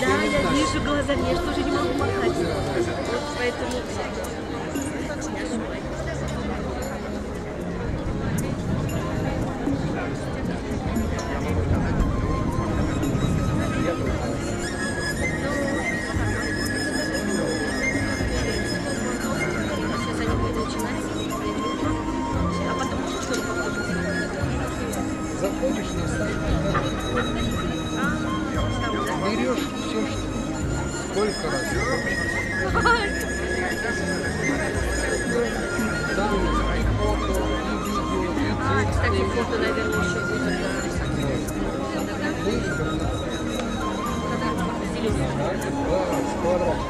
Да, я вижу глазами, я же тоже не могу махать. Поэтому... Сейчас они будут начинать. А потом можно что-то попозже? Заходишь на сайт. Берешь все, что сколько раз. Там и фото, и видео, и тексты. А, кстати, фото, наверное, еще будет. Да, с квадратом.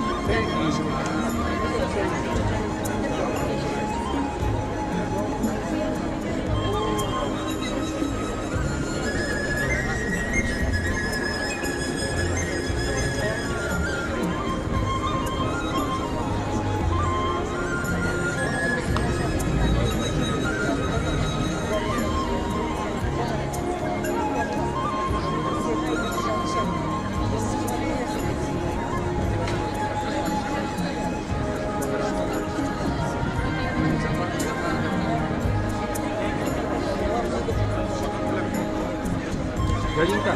Галинка,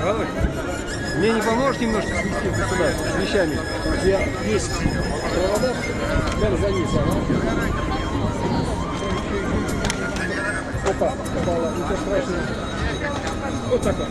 давай. Мне не поможешь немножко сместиться сюда с вещами? Я весь провода прямо за низ, ага. Опа, попала, ничего страшного. Вот так вот.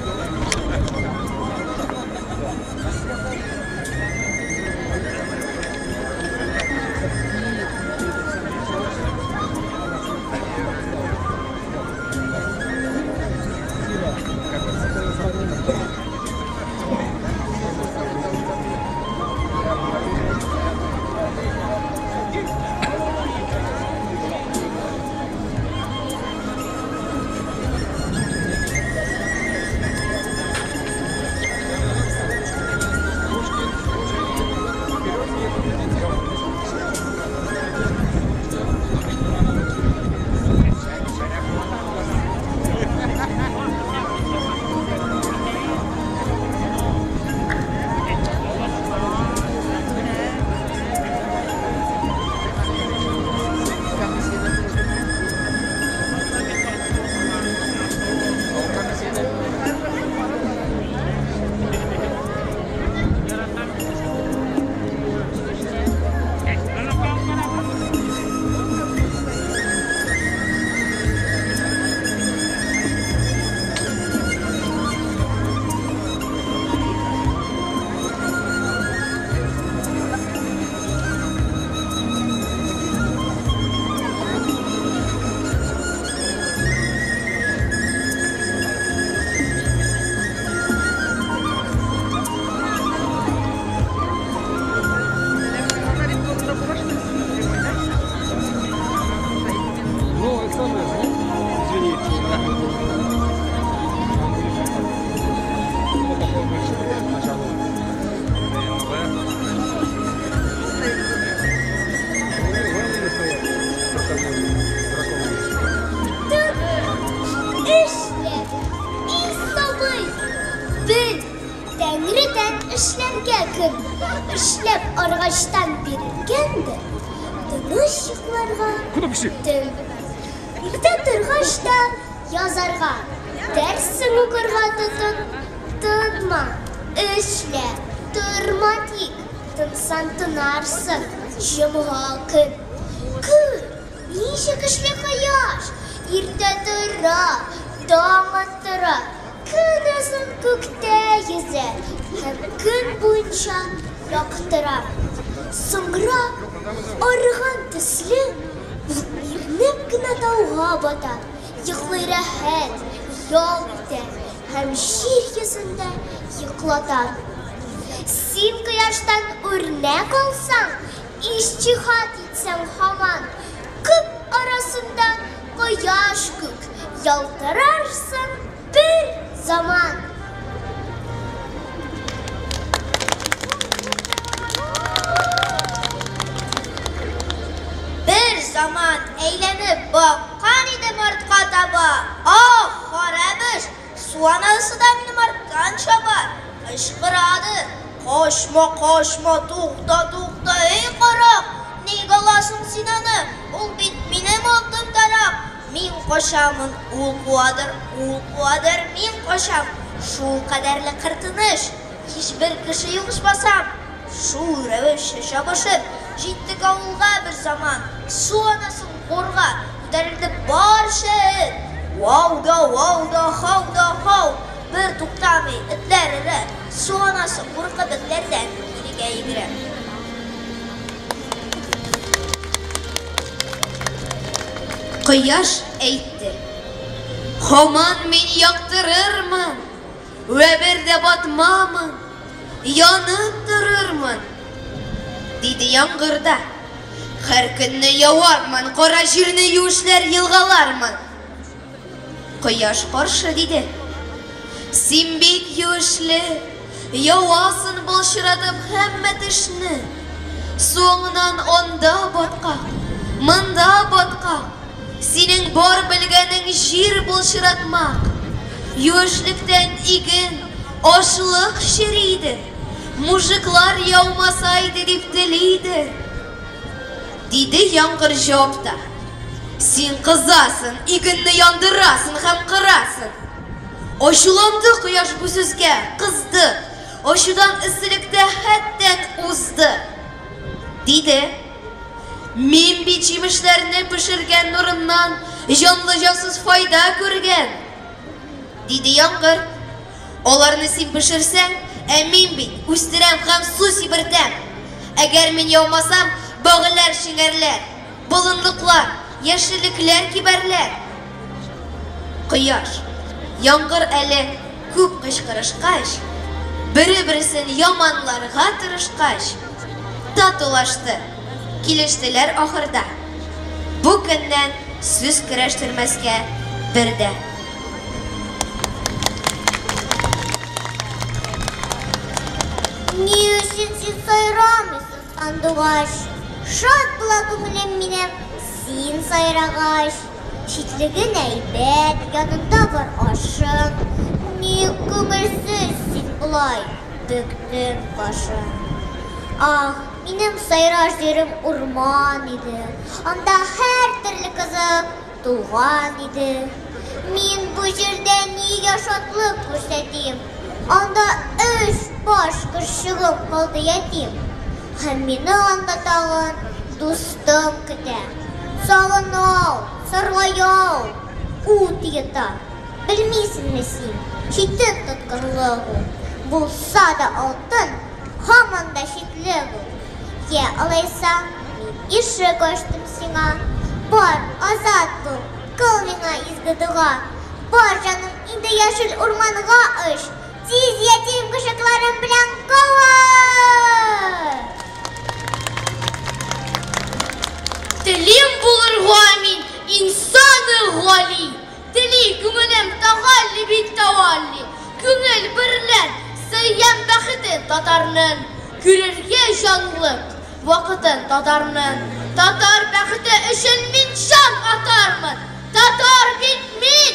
Эшләп аргачтан бирелгәндер, тыныч йокларга төн. Иртә торгач та язарга, дәрсең укырга тотын, тынма, эшлә, торма тик, тынсан тынарсың, җомга көн. Көн, ничек эшли кояш, иртә тора, таң аттыра, көн озын күктә йөзә һәм көн буенча яктыра. Соңрак арыган төсле ул ирнеп кенә тауга бата, йоклый рәхәт, ял итә һәм җир йөзендә йоклата. Син кояштан үрнәк алсаң, иҗтиһад итсәң һаман, күк арасында кояш күк ялтырарсың бер заман. Бер заман әйләнеп баккан идем артка таба. Ах, харап эш, су анасы да минем арттан чаба. Кычкырадыр. Качма, качма, тукта, тукта, эй карак! Ник аласың син аны? Ул бит минем алтын тарак. Мин качамын, ул куадыр, ул куадыр, мин качам. Шул кадәрле кыртыныш, һичбер кеше юк ичмасам. Шул рәвешчә чабышып, җиттек авылга бер заман. Су анасын куарга күтәрелде барча эт. Вау да вау да, хау да хау, бер туктамый этләр өрә. Су анасы куркып этләрдән кирегә йөгерә. Кояш әйтте, Һаман мин яктырырмын, вә бер дә батмамын, янып торырмын. Диде яңгыр да, Һәр көнне явармын, кара җирне юешләр елгалармын. Кояш каршы диде, Син бик юешле, явасын былчыратып һәммә төшне. Соңыннан анда баткак, монда баткак. Синең бар белгәнең җир былчыратмак. Юешлектән иген, ашлык черидер. Мужиклар яумаса иде дип телидер. Диде яңгыр җавапта. Син кызасын, игенне яндырасын һәм кырасын. Ачуланды кояш бу сүзгә, кызды. Ачудан эсселектә хәттән узды. Диде. Мин бит җимешләрне пешергән нурымнан җанлы-җансыз файда күргән. Диде яңгыр. Аларны син пешерсәң, ә мин бит үстерәм һәм су сибертәм. Әгәр мин яумасам, багылар шиңәрләр, болынлыклар, яшеллекләр кибәрләр. Кояш, яңгыр әле күп кычкырышкач, бере-берсен яманларга тырышкач, татулашты, килештеләр ахырда. Бу көннән сүз көрәштермәскә бер дә. Ни өчен син сайрамыйсың, сандугач? Шат була күңелем минем, син сайрагач. Читлеген әйбәт, янында бар ашың. Ник күңелсез син болай, бөктең башың? Ах, минем сайрар җирем урман иде. Анда һәр төрле кызык туган иде. Мин бу җирдә нигә шатлык күрсәтим? Анда өч баш кошчыгым калды ятим. Һәм мине анда тагын дустым көтә. Сагынау, саргаяу, ут йота. Белмисеңме син, читен тоткынлык ул. Булса да алтын, һаман да читлек ул. Йә, алайса, мин ишек ачтым сиңа. Бар, азат бул, кыл миңа изге дога. Бар, җаным, инде яшел урманга оч. Тиз ятим кошыкларым белән кавыш! Телим булырга мин инсаны гали. Тели күңелем тагалли бит тавалли. Күңел берлән сөям бәхете татарның. Күрергә җанлык вакытын татарның. Татар бәхете өчен мин җан атармын. Татар бит мин,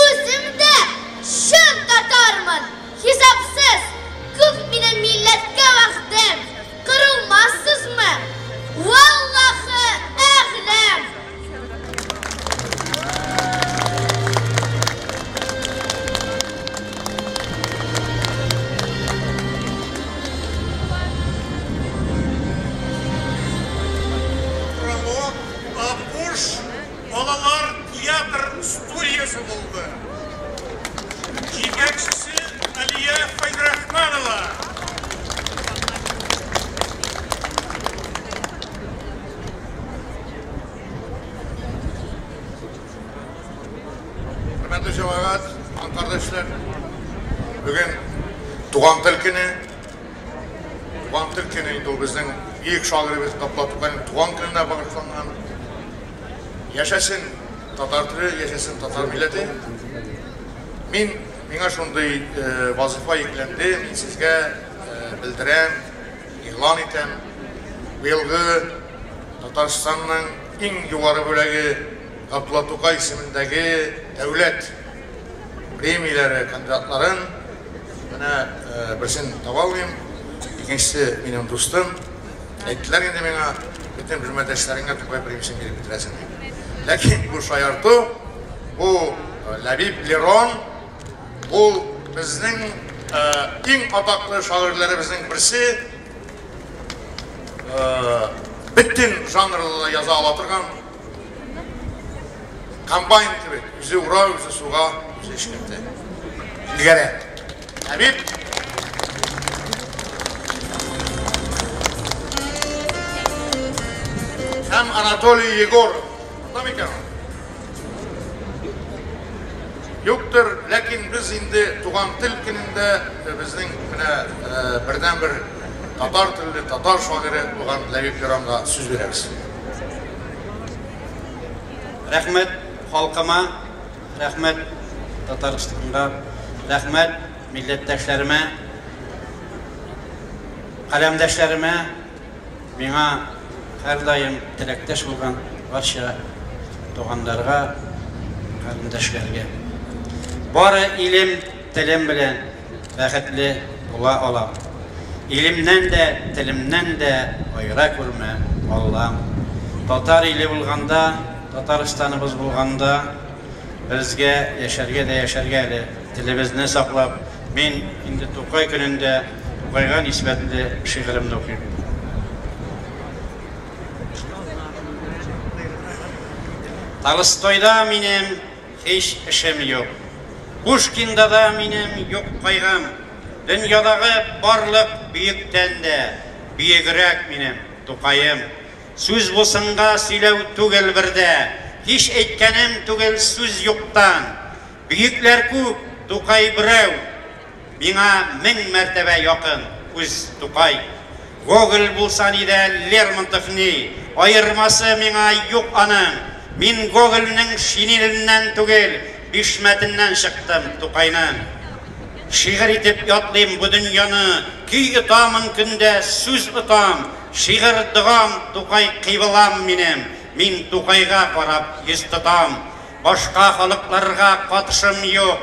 үзем дә чын татармын. Хисапсыз күп минем милләткә вәгъдәм. Кырылмассызмы? Валлахы әгъләм. Пролог Апуш балалар театр студиясе булды. Җитәкчесе Алия Фәйзрахманова. Хөрмәтле җәмәгать, кардәшләр, Бүген туган тел көне. Туган тел көне инде ул безнең бөек шагыйребез Габдулла Тукайның туган көненә багышланган. Яшәсен татар теле, яшәсен татар милләте. Мин миңа шундый вазифа йөкләнде, мин сезгә белдерәм, игълан итәм. Быелгы Татарстанның иң югары бүләге Габдулла Тукай исемендәге дәүләт премияләре кандидатларын менә берсен таба алмыйм, икенчесе минем дустым. Әйттеләр инде миңа, бөтен хезмәттәшләреңә Тукай премиясен биреп бетерәсең дип. Ләкин бу шаярту, бу Ләбиб Лерон, ул безнең иң атаклы шагыйрьләребезнең берсе, бөтен жанрларда яза ала торган комбайн кебек, үзе ура, үзе суга, үзе эшкәртә. Өлгерә. Ләбиб һәм Анатолий Егоров. Анда микән ул? Юктыр, ләкин без инде туган тел көнендә безнең менә бердәнбер татар телле, татар шагыйре булган Ләбиб Леронга сүз бирәбез. Рәхмәт халкыма, рәхмәт Татарстанга, рәхмәт милләттәшләремә, каләмдәшләремә, миңа һәрдаим теләктәш булган барча туганнарга, карендәшләргә. Бары илем, телем белән бәхетле була алам. Илемнән дә, телемнән дә аера күрмә, Аллам. Татар иле булганда, Татарстаныбыз булганда, безгә яшәргә дә яшәргә әле, телебезне саклап. Мин инде Тукай көнендә Тукайга нисбәтле шигыремне укыйм. Толстойда минем һич эшем юк. Пушкинда да минем юк кайгым. Дөньядагы барлык бөектән дә бөегрәк минем Тукаем. Сүз булсынга сөйләү түгел бер дә, һич әйткәнем түгел сүз юктан. Бөекләр күп, Тукай берәү. Миңа мең мәртәбә якын үз Тукай. Гоголь булса ни дә, Лермонтов ни, аермасы миңа юк аның. Мин Гогольнең шинеленнән түгел, бишмәтеннән чыктым Тукайның. Шигырь итеп ятлыйм бу дөньяны, көй отамын көндә, сүз отам. Шигырь догам, Тукай кыйблам минем, мин Тукайга карап йөз тотам. Башка халыкларга катышым юк,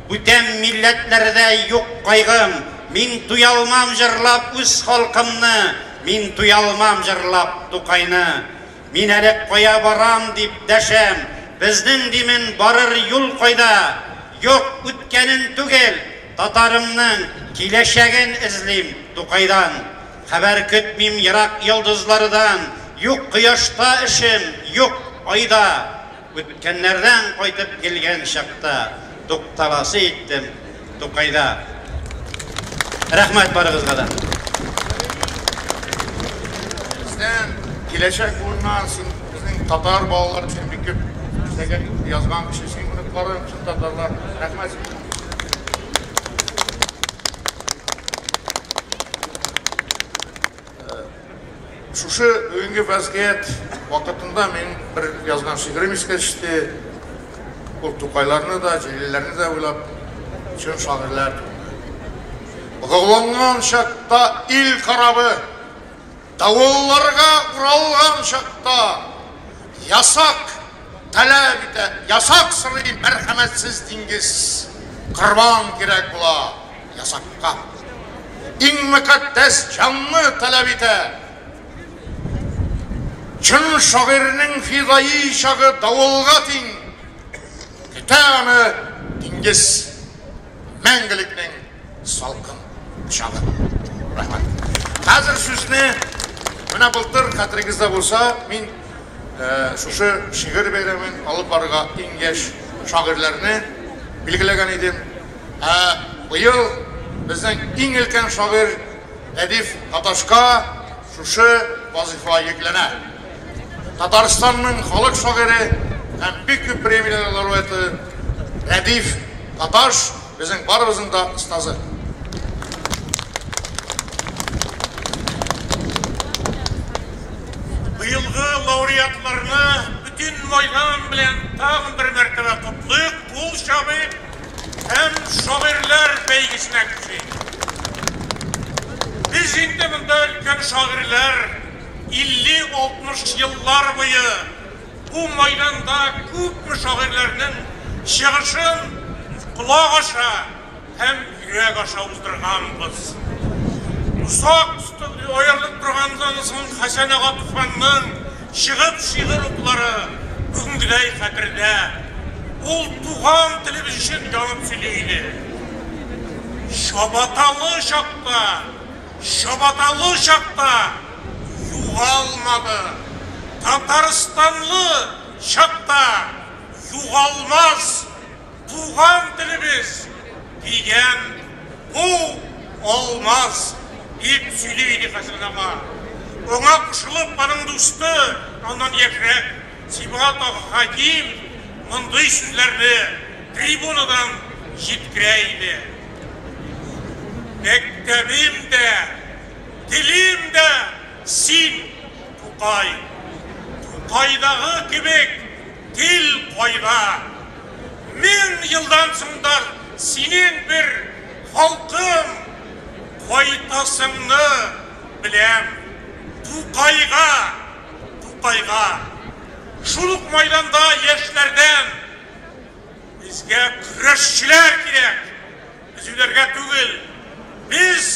бүтән милләтләрдә юк кайгым. Мин туялмам җырлап үз халкымны, мин туялмам җырлап Тукайны. Мин әле кая барам дип дәшәм, безнең димен барыр юл кайда? Юк, үткәнен түгел, татарымның киләчәген эзлим Тукайдан. Хәбәр көтмим ерак йолдызлардан, юк кояшта эшем, юк айда. Үткәннәрдән кайтып килгән чакта тукталасы иттем Тукайда. Рәхмәт барыгызга да. Бездән киләчәк буыннан син безнең татар балалары өчен бик күп эшләгән, язган кеше, син оныкларың чын татарлар. Рәхмәт сиңа. Шушы бүгенге вазгыять вакытында мин бер язган шигырем искә төште. Ул Тукайларны да, Җәлилләрне дә уйлап, чын шагыйрьләр турында. Богауланган чакта ил корабы, давылларга уралган чакта, ясак таләп итә, ясак сорый мәрхәмәтсез диңгез, корбан кирәк була ясакка. Иң мөкатдәс җанны таләп итә. Чын шагыйрьнең фидаи чагы давылга тиң. Көтә аны диңгез, мәңгелекнең салкын кочагы. Рәхмәт. Хәзер сүзне менә былтыр хәтерегездә булса, мин шушы шигырь бәйрәмен алып барырга иң яшь шагыйрьләрне билгеләгән идем. Ә быел безнең иң өлкән шагыйрь Рәдиф Гаташка шушы вазыйфа йөкләнә. Татарстанның халык шагыйре һәм бик күп премияләр лауреаты Рәдиф Гаташ Безнең барыбызның да остазы. Быелгы лауреатларны бөтен майдан белән тагын бер мәртәбә котлыйк, кул чабыйк һәм шагыйрьләр бәйгесенә күчик. Без инде монда өлкән шагыйрьләр 50-60 еллар буе бу майданда күпме шагыйрьләрнең чыгышын колак аша һәм йөрәк аша уздырганбыз. Озак аерылып торганнан соң Хәсән ага Туфанның чыгып шигырь укулары бүгенгедәй хәтердә. Ул туган телебез өчен янып сөйли иде. Чабаталы чакта, чабаталы чакта югалмады. Татарстанлы чакта югалмас туган телебез дигән бу алмаз дип сөйли иде Хәсән ага. Аңа кушылып аның дусты, аннан яшьрәк Сибгат ага Хәким мондый сүзләрне трибунадан җиткерә иде. Мәктәбем дә, телем дә син, Тукай. Тукайдагы кебек тел кайда? Мең елдан соң да синең бер халкым кайтасыңны беләм. Тукайга, Тукайга. Шул ук майданда яшьләрдән безгә көрәшчеләр кирәк. Без үләргә түгел, без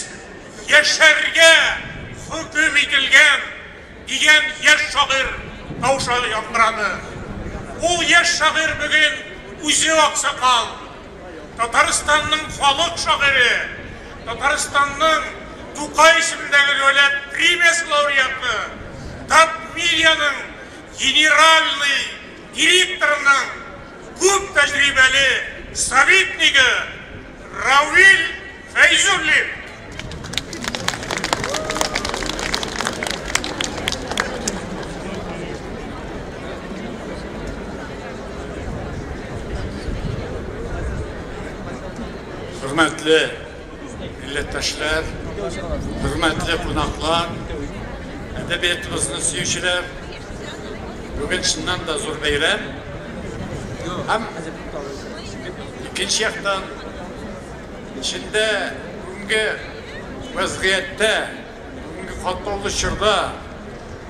яшәргә хөкем ителгән дигән яшь шагыйрь тавышы яңгырады. Ул яшь шагыйрь бүген үзе аксакал. Татарстанның халык шагыйре, Татарстанның Тукай исемендәге дәүләт премиясе лауреаты, Татмедианың генеральный директорының күп тәҗрибәле советнигы Равил Фәйзуллин. Хөрмәтле милләттәшләр, хөрмәтле кунаклар, әдәбиятыбызны сөючеләр, бүген чыннан да зур бәйрәм. Һәм икенче яктан эчендә бүгенге вәзгыятьтә, бүгенге катлаулы чорда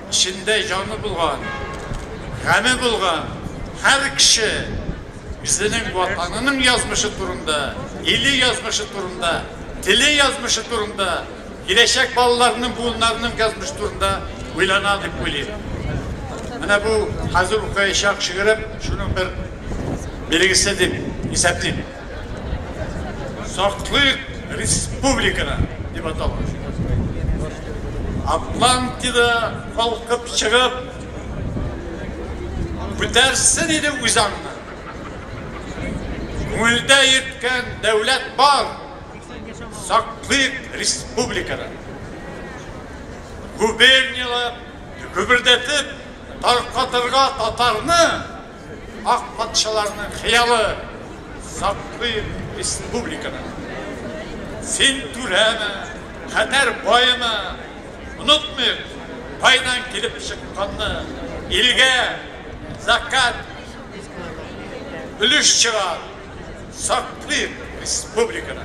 эчендә җаны булган, гаме булган һәр кеше үзенең ватанының язмышы турында, иле язмышы турында, теле язмышы турында, киләчәк балаларының, буыннарының язмышы турында уйлана дип уйлыйм. Менә бу хәзер укыячак шигырем шуның бер билгесе дип исәплим. Саклыйк республиканы дип атала. Атлантида калкып чыгып, күтәрсен иде үз аңны. Күңелдә йөрткән дәүләт бар, саклыйк республиканы. Губернияләп, гөбердәтеп, таркатырга татарны, ак патшаларның хыялы, саклыйк республиканы. Син түрәме, хәтәр баймы, онытмыйк, кайдан килеп чыкканны, илгә закат өлеш чыгар, саклыйк республиканы.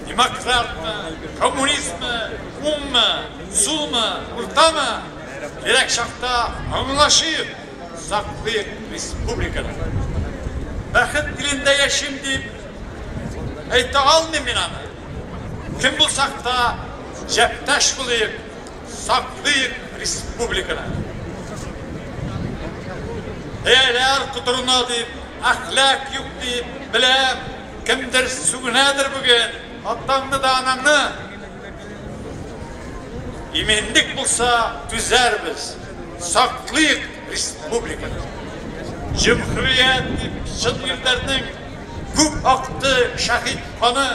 Демократмы, коммунистмы, уңмы, сулмы, уртамы, кирәк чакта аңлашыйк, саклыйк республиканы. Бәхет илендә яшим дип әйтә алмыйм мин аны. Кем булсак та җәптәш булыйк, саклыйк республиканы. Бәяләр котырына дип, әхлак юк дип, беләм, кемдер сүгенәдер бүген, атаңны да анаңны. Иминлек булса түзәрбез, саклыйк республиканы. Җөмһүрият дип чын ирләрнең күп акты шәһид каны.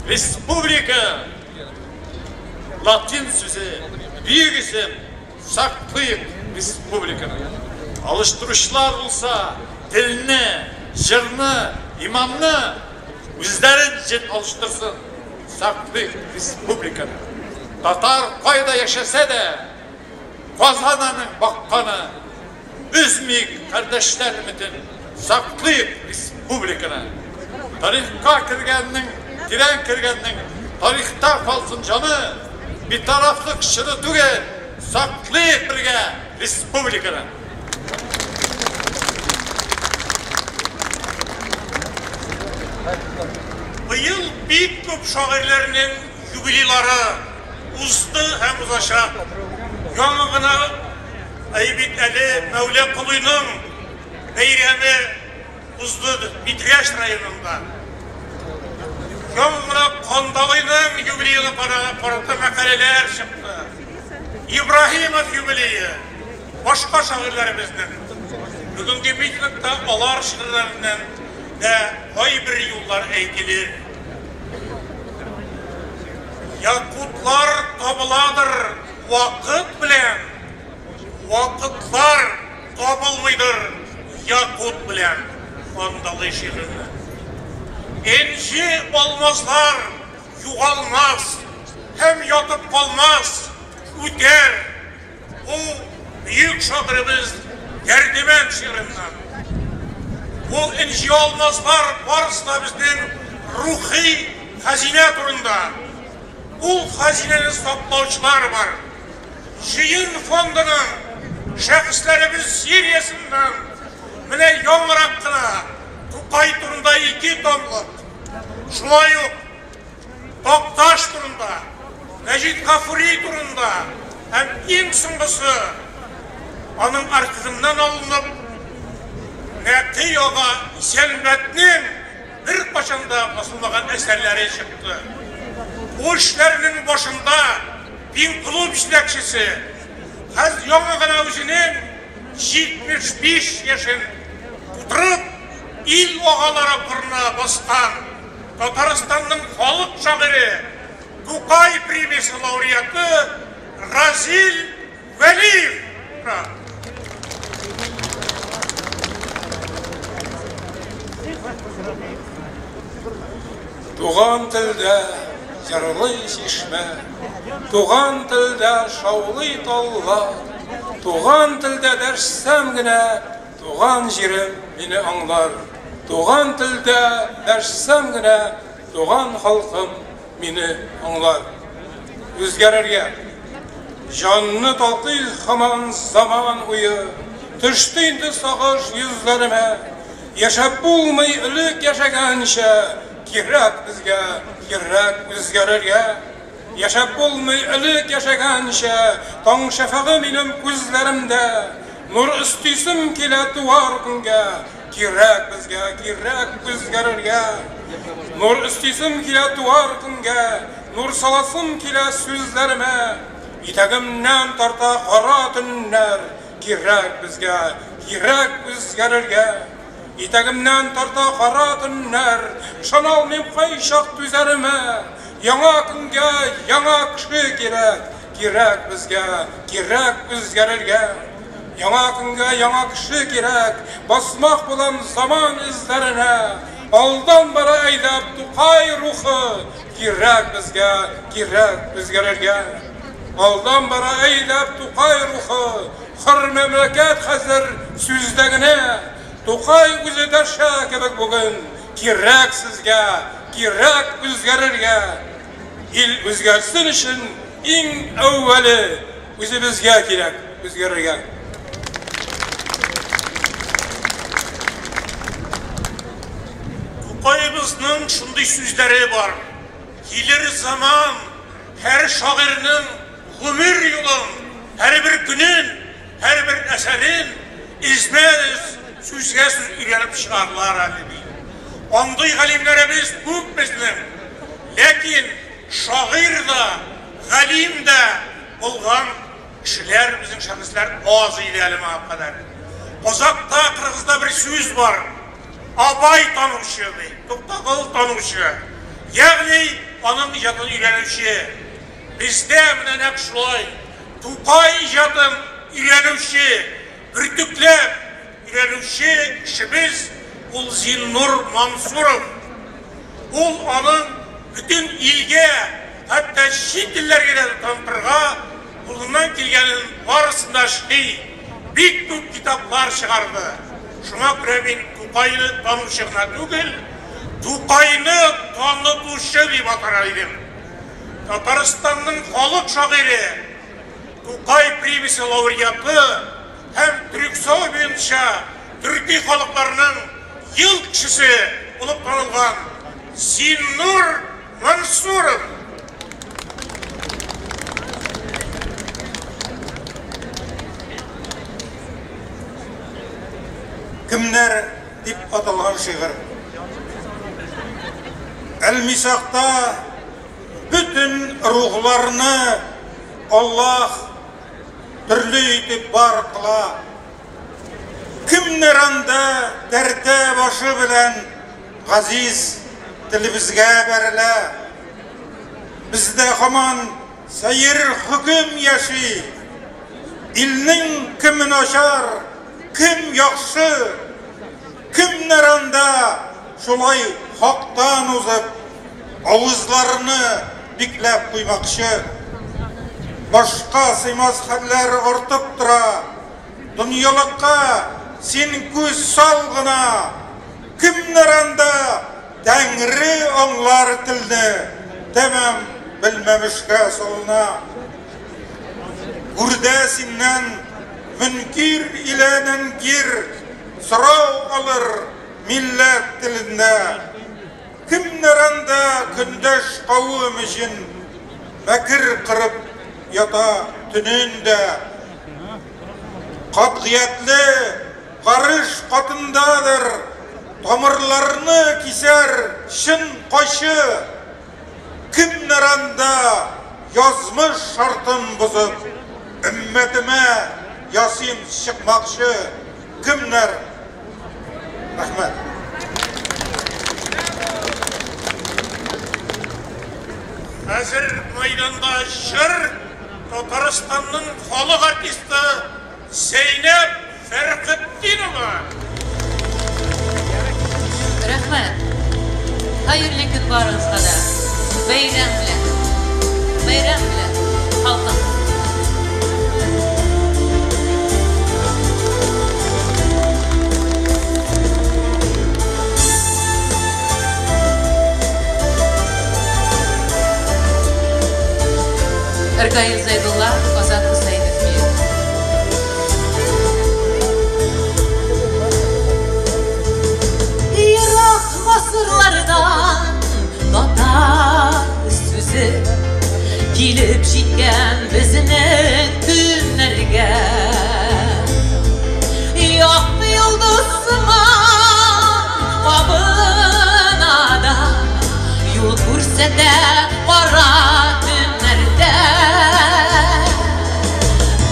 Республика латин сүзе, бөек исем, саклыйк республиканы. Алыштыручылар булса, телне, җырны, иманны Үзләрен җен алыштырсын, саклыйк республиканы. Татар кайда яшәсә дә, Казан аның бакканы. Өзмик кардәшләр өметен, саклыйк республиканы. Тарихка кергәннең, тирән кергәннең тарихта калсын җаны. Битарафлык чоры түгел, саклыйк бергә республиканы. Быел бик күп шагыйрьләрнең юбилейлары узды һәм узачак. Яңа гына әй бит әле Мәүлә Колыйның бәйрәме узды Питрәч районында. Яңа гына Кандалыйның юбилеена карата мәкаләләр чыкты. Ибраһимов юбилее, башка шагыйрьләребезнең. Бүгенге митингта алар шигырьләреннән дә кайбер юллар әйтелер. Якутлар табыладыр вакыт белән, вакытлар табылмыйдыр якут белән. Кандалый шигыреннән. Энҗе алмазлар югалмас һәм ятып калмас, үтәр. Бу бөек шагыйребез Дәрдемәнд шигыреннән. Бу энҗе алмазлар барысы да безнең рухи хәзинә турында. Ул хәзинәне саклаучылар бар. Җыен фондының шәхесләребез сериясеннән менә яңарак кына Тукай турында 2 томлык, шулай ук Такташ турында, Мәҗит Гафури турында һәм иң соңгысы аның архивыннан алынып Нәкый ага Исәнбәтнең беркайчан да басылмаган әсәрләре чыкты. Бу эшләрнең башында Пин-клуб җитәкчесе хәзер яңа гына үзенең 75 яшен тутырып, ил агалары борынына баскан Татарстанның халык шагыйре, Тукай премиясе лауреаты Разил Вәлиев тора. Туган телдә җырлый чишмә, туган телдә шаулый таллар, туган телдә дәшсәм генә, туган җирем мине аңлар. Туган телдә дәшсәм генә, туган халкым мине аңлар. Үзгәрергә. Җанны талкый һаман заман уе, төште инде сагыш йөзләремә. Яшәп булмый элек яшәгәнчә, кирәк безгә, кирәк үзгәрергә. Яшәп булмый элек яшәгәнчә, таң шәфәгы минем күзләремдә. Нур өстисем килә туар көнгә, кирәк безгә, кирәк үзгәрергә. Нур өстисем килә туар көнгә, нур саласым килә сүзләремә. Итәгемнән тарта кара төннәр, кирәк безгә, кирәк үзгәрергә. Итәгемнән тарта кара төннәр, ышана алмыйм кайчак түзәремә. Яңа көнгә яңа кеше кирәк, кирәк безгә, кирәк үзгәрергә. Яңа көнгә яңа кеше кирәк, басмак булам заман эзләренә. Алдан бара әйдәп Тукай рухы, кирәк безгә, кирәк үзгәрергә. Алдан бара әйдәп Тукай рухы, хөр мәмләкәт хәзер сүздә генә. Тукай үзе дәшә кебек бүген, кирәк сезгә, кирәк үзгәрергә. Ил үзгәрсен өчен иң әүвәле үзебезгә кирәк үзгәрергә. Тукаебызның шундый сүзләре бар. Килер заман, һәр шагыйрьнең гомер юлын, һәрбер көнен, һәрбер әсәрен эзмә-эз, сүзгә-сүз өйрәнеп чыгарлар әле ди. Андый галимнәребез күп безнең. Ләкин шагыйрь дә, галим дә булган кешеләр, безнең шәхесләр аз иде әле моңа кадәр. Казакта, кыргызда бер сүз бар. Абай танучы ди, Туктагыл танучы. Ягъни аның иҗатын өйрәнүче. Бездә менә нәкъ шулай Тукай иҗатын өйрәнүче, бөртекләп өйрәнүче кешебез ул Зиннур Мансуров. Ул аның бөтен илгә, хәтта чит илләргә дә танытырга кулыннан килгәнен барысын да эшли. Бик күп китаплар чыгарды. Шуңа күрә мин Тукайны танучы гына түгел, Тукайны танытучы дип атар идем. Татарстанның халык шагыйре, Тукай премиясе лауреаты һәм Төрксой буенча төрки халыкларның ел кешесе булып танылган Зиннур Мансуров. Кемнәр дип аталган шигырь. Әлмисакта бөтен рухларны Аллаһ төрле итеп бар кыла. Кемнәр анда тәртә башы белән газиз телебезгә бәрелә. Бездә һаман сәер хөкем яши. Илнең кеме начар, кем яхшы, кемнәр анда шулай хактан узып, авызларны бикләп куймакчы. Башка сыймас хәлләр артып тора. Дөньялыкка син күз сал гына. Кемнәр анда Тәңре аңлар телне тәмам белмәмешкә салына. Гүрдә синнән мөнкир илә нәнкир сорау алыр милләт телендә. Кемнәр анда көндәш кавым өчен мәкер кырып ята төнен дә. Катгыятьле Карыш катындадыр, тамырларны кисәр чын кайчы. Кемнәр анда язмыш шартын бозып, өммәтемә ясин чыкмакчы? Кемнәр? Рәхмәт. Хәзер мәйданда җыр Татарстанның халык артисты Зәйнәб Фәрхетдинова. Рәхмәт. Хәерле көн барыгызга да. Бәйрәм белән. Бәйрәм белән, халкым. Ркаил Зәйдулла, Азат Хөсәенов көе. Ерак гасырлардан татар сүзе килеп җиткән безнең көннәргә. Якты йолдыз сыман кабына да, юл күрсәтә кара төннәрдә.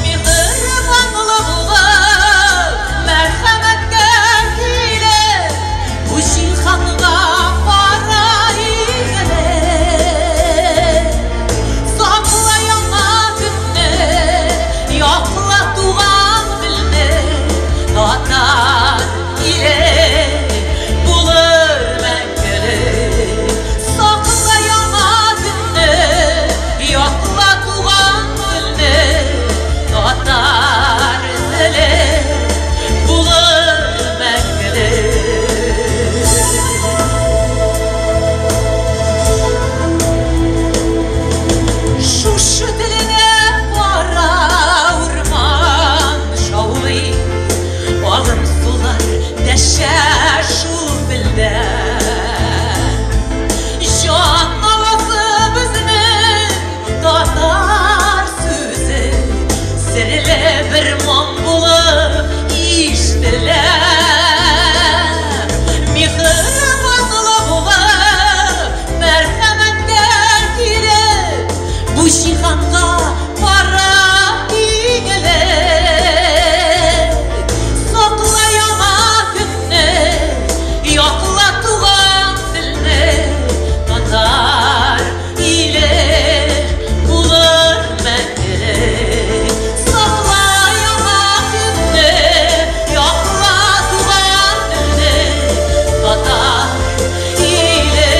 Миһербанлы булып, мәрхәмәткә килеп, бу җиһанга кара игелек. Сакла яңа көнне, якла туган телне, татар иле булыр мәңгелек. Сакла яңа көнне, якла туган телне, татар теле булыр мәңгелек. Шушы теленә кара урман шаулый, агым сулар дәшә шул телдә. Җан авазы безнең татар сүзе, серле бер моң булып ишетелә. Миһербанлы булып, мәрхәмәткә килеп, бу җиһанга кара игелек. Сакла яңа көнне, якла туган телне, татар иле булыр мәңгелек. Сакла яңа көнне, якла туган телне, татар иле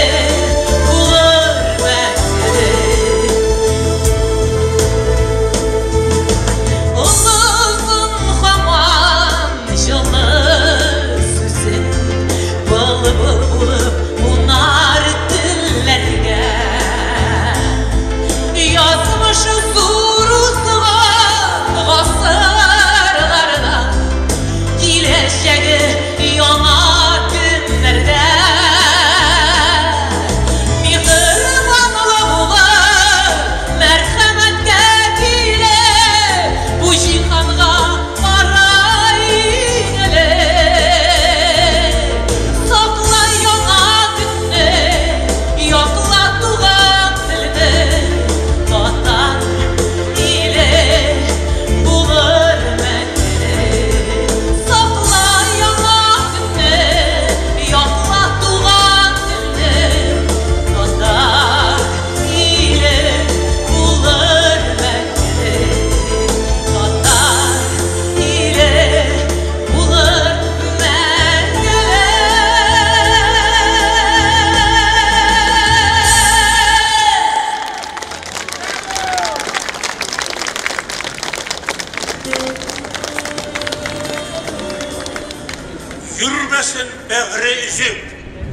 Йөрмәсен бәгъре өзек,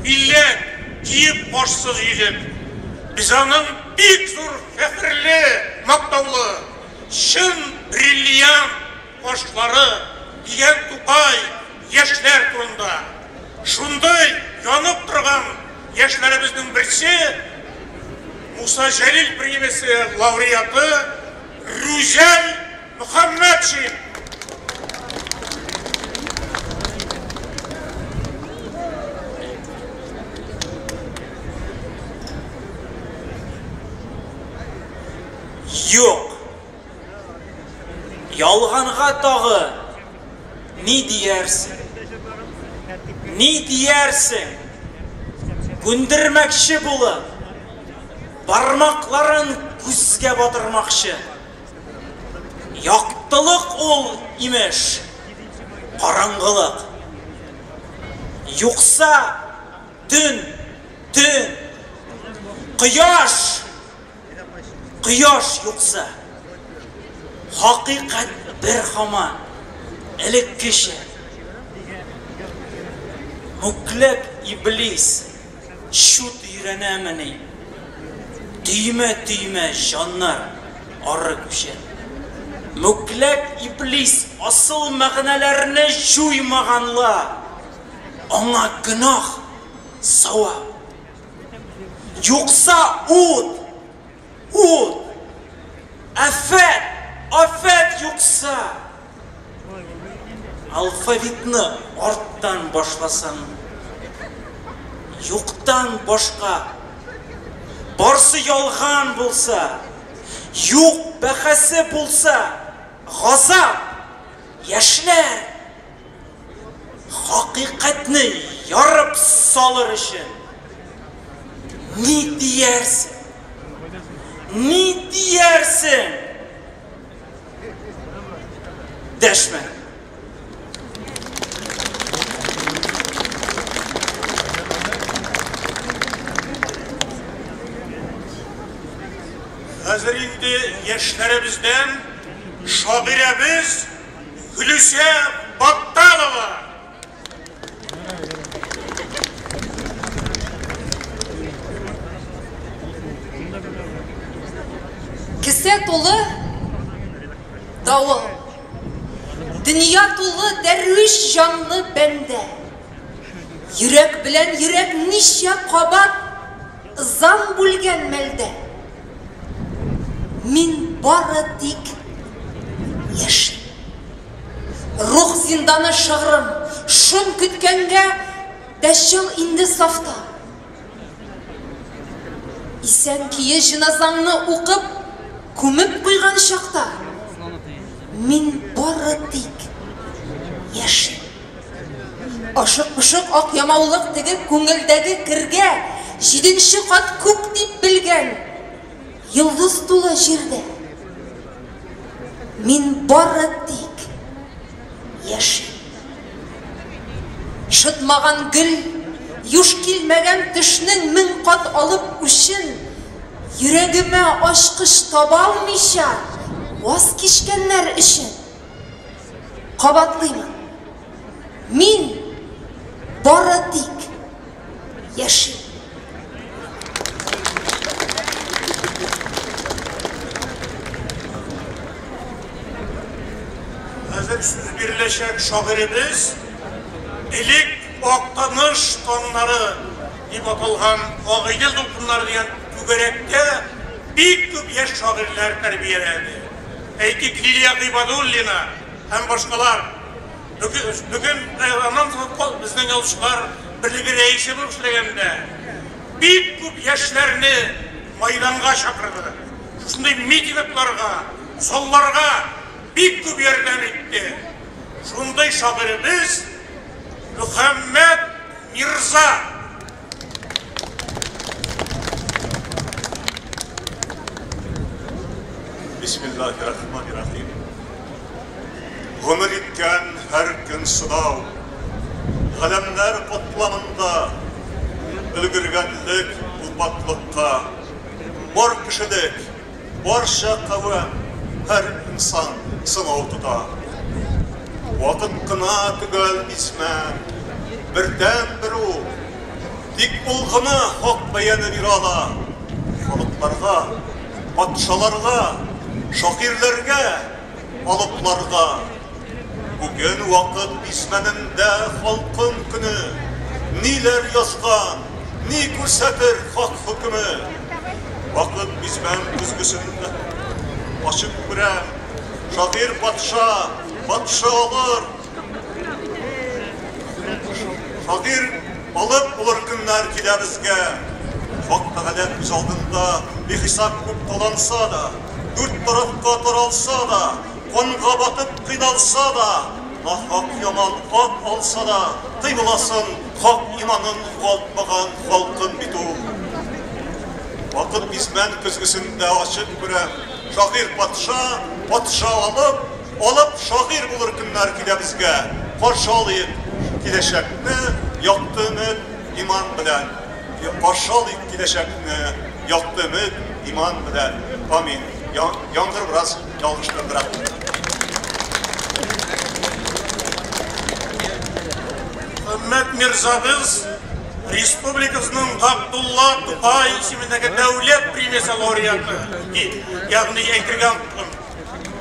милләт киеп башсыз йөзек. Без аның бик зур фәхерле, мактаулы, чын бриллиант кашлары дигән Тукай яшьләр турында. Шундый янып торган яшьләребезнең берсе Муса Җәлил премиясе лауреаты Рүзәл Мөхәммәтшин. Юк. Ялганга тагы ни диярсең? Ни диярсең? Күндермәкче булып, бармакларын күзгә батырмакчы. Яктылык ул, имеш, караңгылык. Юкса, төн, төн. Кояш, кояш юкса. Хакыйкать бер һаман, элеккечә. Мүкләк иблис чут өйрәнәмени? Төймә-төймә җаннар ары күчә. Мүкләк иблис асыл мәгънәләрне җуймаган ла, аңа гөнаһ, савап. Юкса ут, ут, афәт, афәт юкса. Алфавитны арттан башласаң, юктан башка барсы ялган булса, юк бәхәсе булса, газап, яшьләр хакыйкатьне ярып салыр өчен ни диярсең? Ни диярсең? Дәшмә. Хәзер инде яшьләребездән шагыйрәбез Гөлүсә Батталова. Кесә тулы давыл. Дөнья тулы дәрвиш җанлы бәндә. Йөрәк белән йөрәк ничә кабат ызан бүлгән мәлдә. Мин бары тик яшим. Рух зинданы шыгрым, шом көткәнгә Дәҗҗал инде сафта. Исән кие җеназаңны укып, күмеп куйган чакта, мин бары тик яшим. Ашык-пошык ак ямаулык тегеп күңелдәге кергә җиденче кат күк дип белгән йолдыз тулы җирдә мин бары тик яшим. Шытмаган гөл, юш килмәгән төшнең 1000 кат алып үчен, йөрәгемә ачкыч таба алмыйча ваз кичкәннәр өчен. Кабатлыймын. Мин бары тик яшим. Хәзер сүз биреләчәк шагыйребез элек Актаныш таңнары дип аталган Агыйдел дулкыннары дигән түгәрәктә бик күп яшь шагыйрьләр тәрбияләде. Әйтик, Лилия Гыйбадуллина һәм башкалар. Бүген аннан соң безнең язучылар берлеге рәисе булып эшләгәндә бик күп яшьләрне майданга чакырды. Шушындый митингларга, залларга бик күп ярдәм итте. Шундый шагыйребез Мөхәммәт Мирза. Бисмиллахи-рахмани-рахим. Гомер иткән һәр көн сынау, галәмнәр катламында өлгергәнлек олпатлыкка, бар кешелек, барча кавем, һәр инсан сынау тота. Вакыт кына төгәл бизмән, Бердәнбер ул. Тик ул гына хак бәяне бирә ала. Халыкларга, патшаларга, шагыйрьләргә, алыпларга. Бүген вакыт бизмәнендә халкым көне. Ниләр язган, ни күрсәтер хак хөкеме? Вакыт бизмән көзгесендә ачык күрәм. Шагыйрь патша, патша алыр. Шагыйрь алып булыр көннәр килә безгә. Хак Тәгалә күз алдында бихисап күп таланса да, дүрт тарафка таралса да, канга батып кыйналса да, нахак яман ат алса да, кыйбласын, хак иманын югалтмаган халкым бит ул. Вакыт бизмән көзгесендә ачык күрәм, шагыйрь патша, патша алып, алып шагыйрь булыр көннәр килә безгә. Каршы алыйк киләчәкне якты өмет, иман белән. Каршы алыйк киләчәкне якты өмет, иман белән. Амин. Яңгыр бераз ялгыштырдыра. Хөрмәт Мирзабыз, республикасының Габдулла Тукай исемендәге дәүләт премиясе лауреаты, ягъни әйтергә оныттым.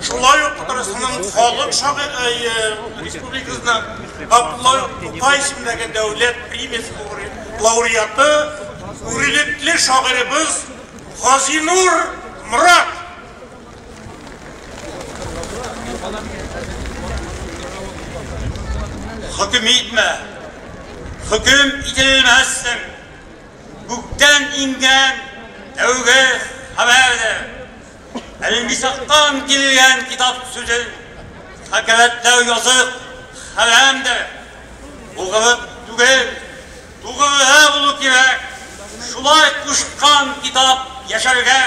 Шулай ук Татарстанның халык шагыйре республикасының Габдулла Тукай исемендәге дәүләт премиясе лауреаты, күренекле шагыйребез Газинур Морат. Хөкем итмә, хөкем ителмәссең. Күктән иңгән тәүге хәбәрдер. Әлмисактан килгән китап сүзен хакәрәтләү язык хәрәмдер. Угры түгел, тугры булу кирәк. Шулай кушкан китап яшәргә.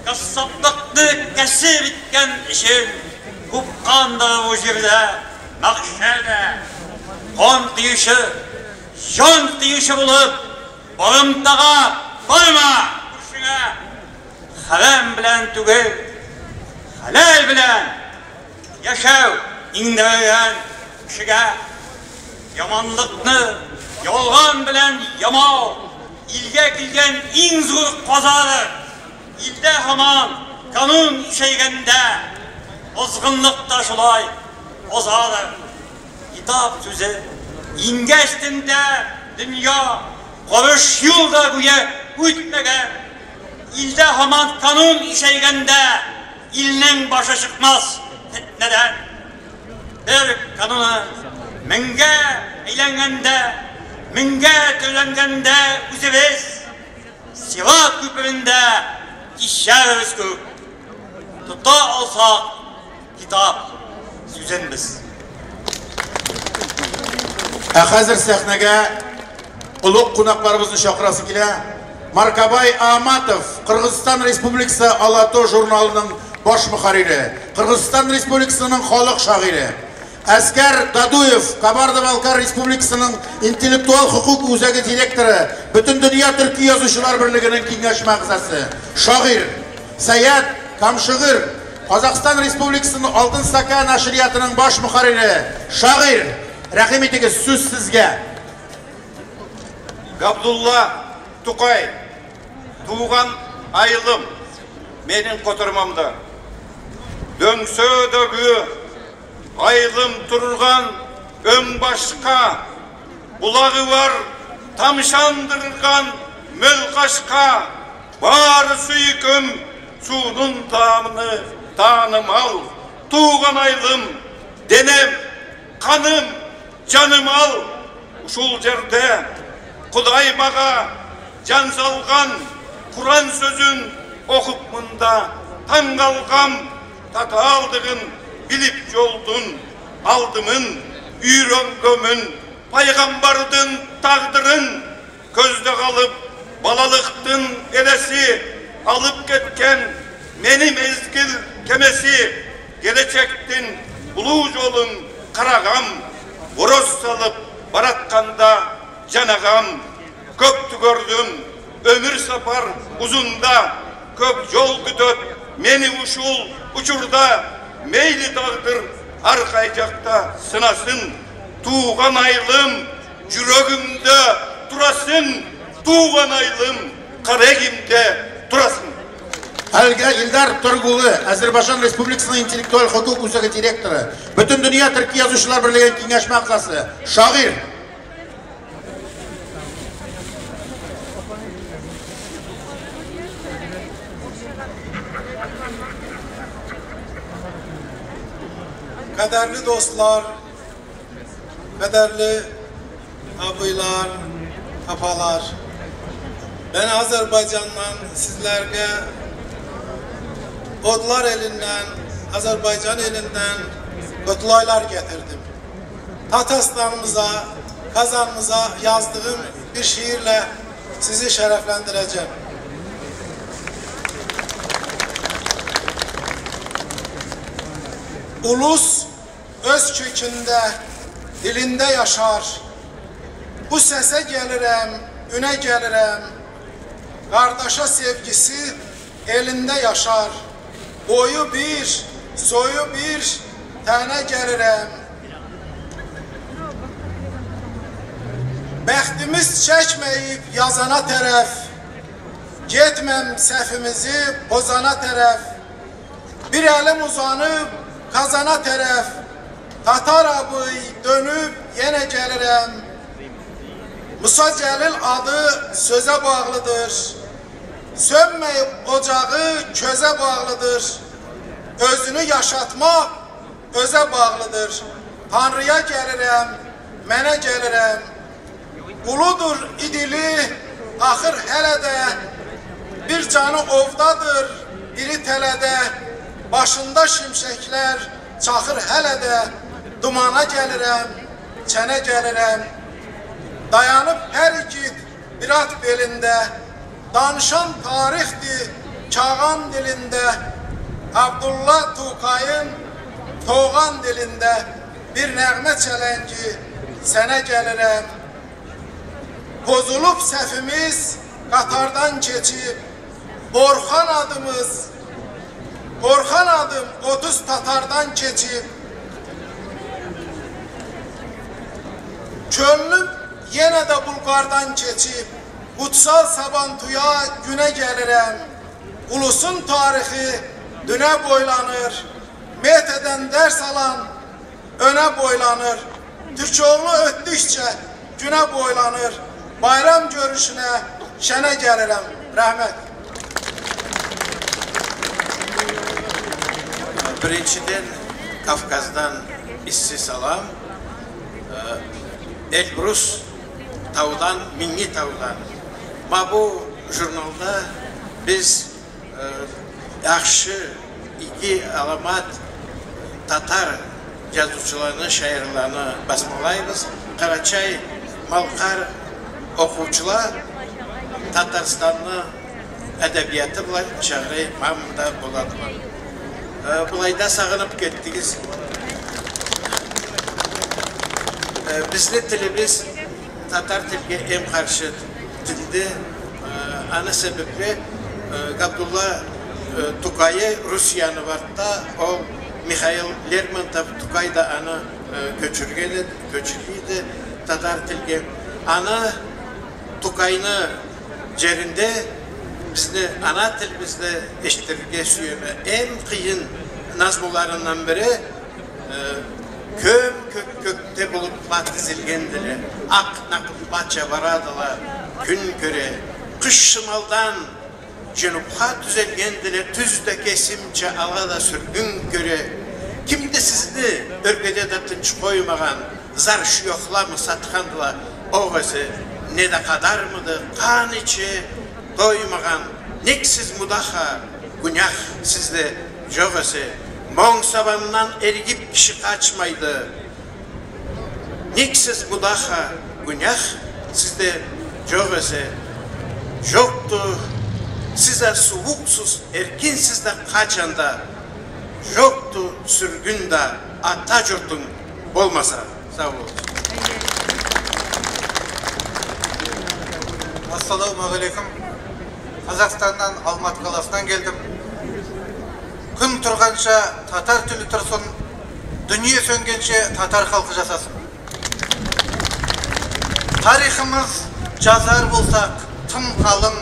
Кассаплыкны кәсеп иткән өчен купкандыр бу җирдә мәхшәрдә. Кан коючы, җан кыючы булып, барымтага барма күршеңә. Хәрам белән түгел, хәләл белән яшәү иңдерелгән кешегә. Яманлыкны ялган белән ямау илгә килгән иң зур казадыр. Илдә һаман канун ишәйгәндә, азгынлык та шулай азадыр. Китап сүзе иңгәч тендә дөнья карыш юл да гүя үтмәгән. Илдә һаман канун ишәйгәндә, илнең башы чыкмас фетнәдән. Бер кануны меңгә әйләнгәндә, меңгә төрләнгәндә үзебез Сират күперендә кичәрбез күк. Тота алсак китап сүзен без. Ә хәзер сәхнәгә олуг кунакларыбызны чакырасы килә. Маркабай Ааматов, Кыргызстан Республикасы Ала-Тоо журналының баш мөхәррире, Кыргызстан Республикасының халык шагыйре. Әскәр Дадуев, Кабарда-Балкар Республикасының интеллектуал хокук үзәге директоры, Бөтендөнья төрки язучылар берлегенең киңәшмә әгъзасы, шагыйрь. Сәят Камшыгыр, Казахстан Республикасының Алтын Сака нәшриятының баш мөхәррире, шагыйрь. Рәхим итегез, сүз сезгә. Габдулла Тукай, туган айылым, менин котормамда. Дөңсө дөгү айылым турган өң башка, булагы бар тамшандырган мөл кашка, баары сүйкүм суунун таамыны таанымал, тууган айылым, денем, каным, жаным ал. Ушул жерде Кудай мага жан салган Куран сөзүн окуп мында таң калгам, татаалдыгын билип жолдун алдымын үйрөнгөнмүн, пайгамбардын тагдырын көздө калып, балалыктын элеси алып кеткен мени мезгил кемеси, келечектин улуу жолун карагам, бороз салып баратканда жанагам. Көптү көрдүм, өмүр сапар узунда, көп жол күтөт мени ушул учурда. Мейли тагдыр ар кай жакта сынасын, тууган айылым Жүрөгүмдө турасың, тууган айылым, Карегимде турасың. Әлгә Илдар Торгулы, Азербайҗан Республикасының интеллектуаль хокук үзәге директоры, Бөтендөнья Төрки язучылар берлеге киңәшмә әгъзасы, шагыйрь. Kaderli dostlar, kaderli abiler, apalar. Ben Azerbaycan'dan sizlerge Odlar elinden, Azerbaycan elinden kutlaylar getirdim. Tatastanımıza, Kazanımıza yazdığım bir şiirle sizi şereflendireceğim. Ulus öz kökünde, dilinde yaşar. Bu sese gelirem, üne gelirem. Kardeşe sevgisi elinde yaşar. Boyu bir, soyu bir, tənə gəlirəm. Bəxtimiz çəkməyib yazana tərəf, getməm səhvimizi bozana tərəf, bir əlim uzanıb kazana tərəf, Tatar abıy dönüb yenə gəlirəm. Musa Cəlil adı sözə bağlıdır. Sönməyib ocağı közə bağlıdır. Özünü yaşatmaq özə bağlıdır. Tanrıya gəlirəm, mənə gəlirəm. Uludur idili, axır hələ də. Bir canı ovdadır, biri tələdə. Başında şimşəklər çaxır hələ də. Dumana gəlirəm, çənə gəlirəm. Dayanıb hər igid bir at belində. Danışan tarixdir Kağan dilində, Abdullah Tuqayın Toğan dilində bir nəğmə çələngi sənə gəlirəm. Pozulub səhvimiz qatardan keçib, Orxan adımız, Orxan adım 30 tatardan keçib. Könlüm yenə də Bulqardan keçib. Kutsal Sabantuya günə gəlirəm. Ulusun tarixi dünə boylanır. Metedən dərs alan önə boylanır. Türkoğlu ötdükcə günə boylanır. Bayram görüşünə şənə gəlirəm. Rəhmət. Birinciden Kafkas'dan issi salam. Elbrus tavdan, Mingi tavdan. Ma bu jurnalda biz yaxşı iki alamat Tatar yazıcılarını, şairlerini basmalayız. Karaçay, Malkar okuvçular Tatarstanlı edebiyatı bulan şairi mamda buladılar. Bulayda sağınıp gittiniz. Bizli tilimiz Tatar tilge en karşı tildi. Ana sebeple Abdullah Tukay'ı Rusya'nı vardı. O Mikhail Lermontov Tukay da ana köçürgeydi Tatar tilge. Ana Tukay'ını cerinde bizni ana tilimizde eşittirge süyeme en kıyın nazmularından biri köm kök kökte bulutla dizilgendile, ak nakıtlaça varadıla gün köre, kış şimaldan cenubha düzelgendile, tüzde kesimce alada sürgün köre. Kimde sizni örgede de tınç koymağan, zar şu yokla mı satkandıla, o vezi ne de kadar mıdı, kan içi doymağan, neksiz mudaha, günah sizde yok ese. Moң sabandan ergip kişi kaçmaydı. Niksiz mudaha, günah sizde yok ese. Yoktu size soğuksuz, erkinsiz de kaçanda. Yoktu sürgün de ata yurtun olmasa. Sağ olun. Assalamu aleyküm. Қазақстаннан, Алматы қаласынан келдім. Күн тұрғанша татар тілі тұрсын, дүние сөнгенше татар халқы жасасын. Тарихымыз жазар болсақ тым қалың.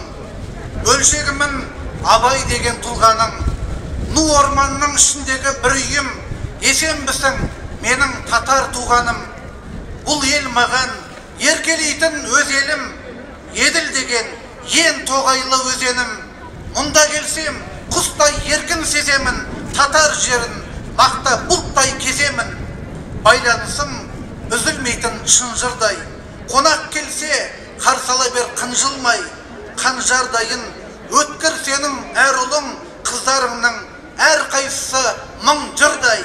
Бөлшегімін Абай деген тұлғаның. Ну орманның ішіндегі бір үйім, есенбісің менің татар туғаным. Бұл ел маған еркелейтін өз елім, Еділ деген ең тоғайлы өзенім. Мұнда келсем құстай еркін сеземін, татар жерін мақта бұлттай кеземін. Байланысым үзілмейтін шынжырдай, қонақ келсе қарсы ала бер қынжылмай. Қанжардайын өткір сенің әр ұлың, қыздарыңның әр қайсысы мың жырдай.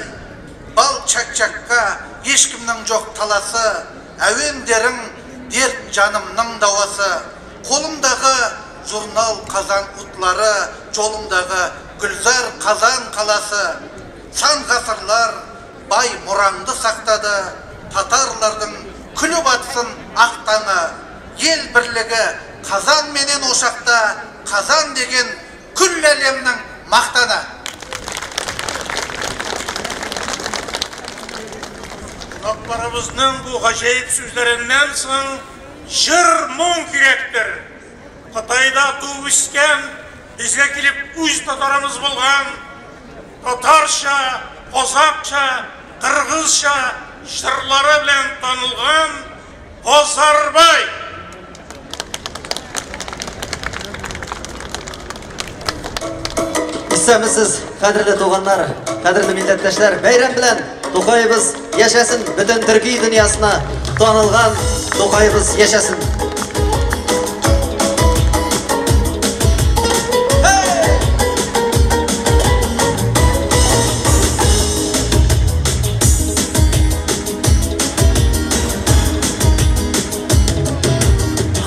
Бал чак-чакка ешкімнің жоқ таласы, әуендерің дерт жанымның дауасы. Қолымдағы журнал Қазан утлары, жолымдағы гүлзар Қазан қаласы. Сан ғасырлар бай мұраңды сақтады, татарлардың күліп атсын ақ таңы. Ел бірлігі Қазан менен ошақта, Қазан деген күллі әлемнің мақтаны. Қонақтарымыздың бұл ғажайып сөздерінен соң жыр мұң керектір. Қытайда туып өскен, бізге келіп өз татарымыз болған, татарша, қазақша, қырғызша жырлары белән танылган Базарбай. Исәнмесез, кадерле туганнар, кадерле милләттәшләр, бәйрәм белән Тукайыбыз яшәсен, бөтен төрки дөньясына танылган Тукайыбыз яшәсен.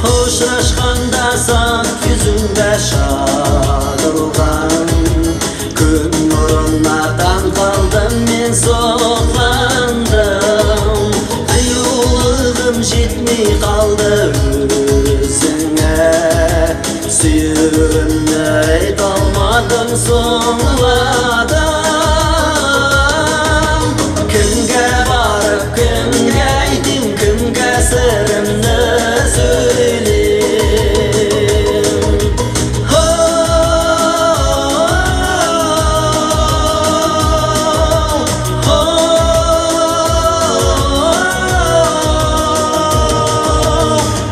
Очрашканда сак йөзеңдә шагылган Күн нурына таң калдым мин, сокландым. Кыюлыгым җитми калды үзеңә, сөюемне әйтә алмадым, соңладым. Кемгә барып, кемгә әйтим, кемгә серемне сөйлим?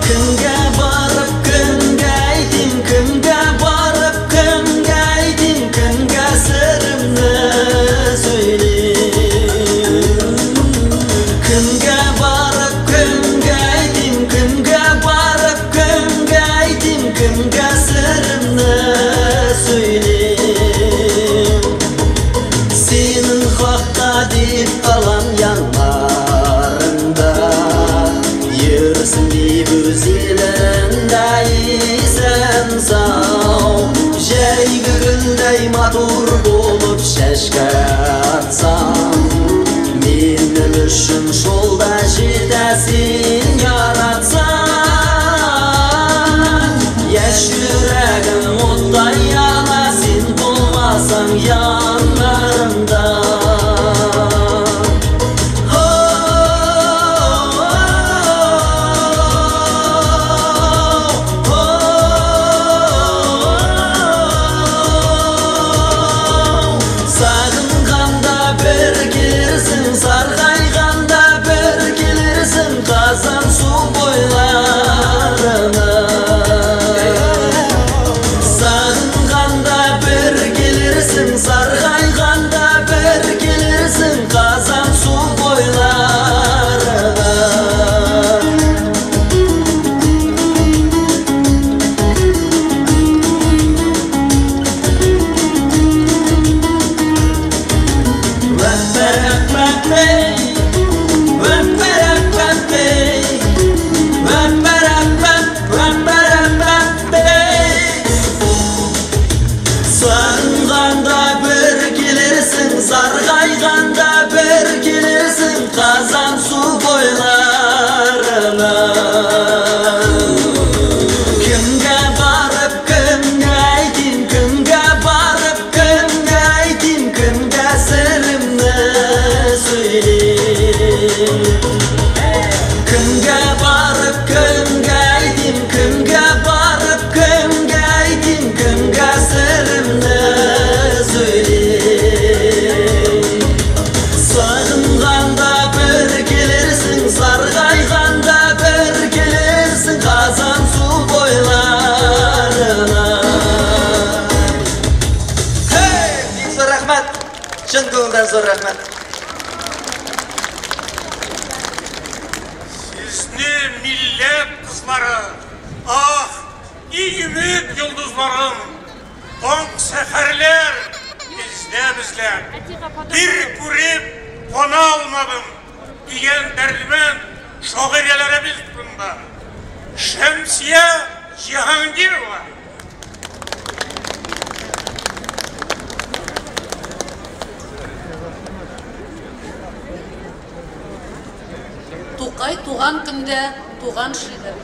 Кемгә барып, кемгә әйтим, кемгә барып, кемгә әйтим, кемгә серемне сөйлим? Кемгә барып, кемгә әйтим, кемгә барып, кемгә әйтим, кемгә серемне сөйлим? Синең хакка дип калам яннарыңда, йөрсен дип үз илендә исән сау. Җәйге гөлдәй матур булып чәчкә атсаң, минем өчен шул да җитә, син яратсаң. Яшь йөрәгем уттай яна, син булмасаң яннарымда. Сағынғанда бір келерсің, сарғайғанда бір келерсің, Қазан су бойларына. Сағынғанда бір келерсің, сарғайғанда бір Чын күңелдән зур рәхмәт. Сезне милләт кызлары, ах, и өмет йолдызларым, таң сәхәрләр эзләп-эзләп, бер күреп кана алмадым, дигән Дәрдемәнд шагыйрәләребез турында. Шәмсия Җиһангирова. Тукай туган көндә туган шигырь.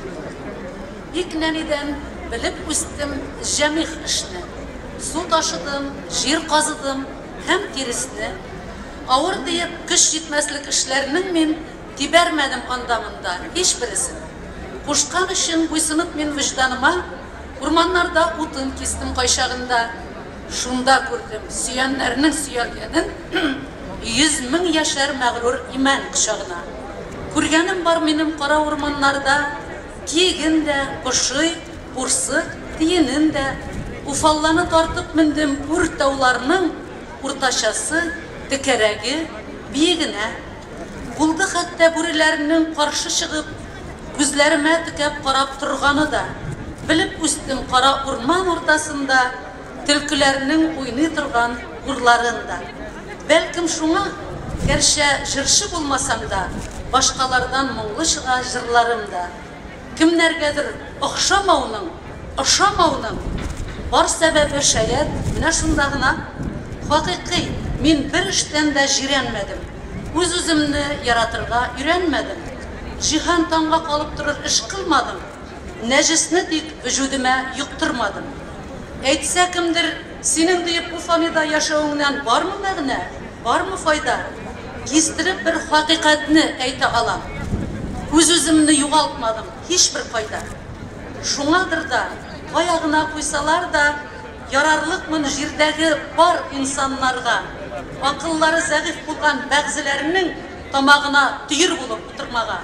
Бик нәнидән белеп үстем җәмигъ эшне. Су ташыдым, җир казыдым һәм тиресне. Авыр диеп, көч җитмәслек эшләрнең мин тибәрмәдем анда-монда һичбересен. Кушкан өчен буйсынып мин вөҗданыма, урманнарда утын кистем кайчагында. Шунда күрдем сөяннәрнең сөялгәнен, 100 000 яшәр мәгърур имән кочагына. Күргәнем бар минем кара урманнарда киеген дә, поши, бурсык, тиенен дә. Уфалланы тартып мендем үр тауларның уртачасы, текәрәге, биегенә. Булды хәтта бүреләрнең каршы чыгып, күзләремә текәп карап торганы да. Белеп үстем кара урман уртасында төлкеләрнең уйный торган урларын да. Бәлкем шуңа, гәрчә җырчы булмасам да, башкалардан моңлы чыга җырларым да. Кемнәргәдер охшамауның, ошамауның бар сәбәбе шаять менә шунда гына. Хакыйкый, мин бер эштән дә җирәнмәдем. Үз-үземне яратырга өйрәнмәдем. Җиһан таңга калып торыр эш кылмадым. Нәҗесне тик вөҗүдемә йоктырмадым. Әйтсә кемдер, синең диеп бу фанида яшәвеңнән бармы мәгънә, бармы файда? Кистереп бер хакыйкатьне әйтә алам. Үз-үземне югалтмадым һичбер кайда. Шуңадыр да, кая гына куйсалар да, ярарлыкмын җирдәге бар инсаннарга. Акыллары зәгыйфь булган бәгъзеләренең тамагына төер булып утырмага.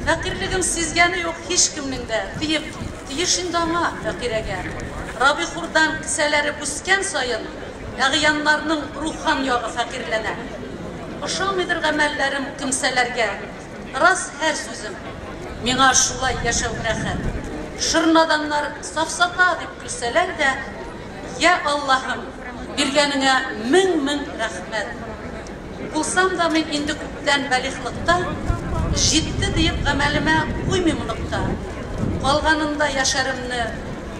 Фәкыйрьлегем сизгәне юк һичкемнең дә, диеп, тиеш инде аңа, фәкыйрәгә. Рабихурдан кесәләре үскән саен, әгъяннарның рухан ягы фәкыйрьләнә. Ошамыйдыр гамәлләрем кемсәләргә, рас һәр сүзем. Миңа шулай яшәү рәхәт. Шыр наданнар сафсата дип көлсәләр дә, йә Аллаһым, биргәнеңә мең-мең рәхмәт. Булсам да мин инде күптән балигълыкта, җитте диеп гамәлемә куймыйм нокта. Калганында яшәремне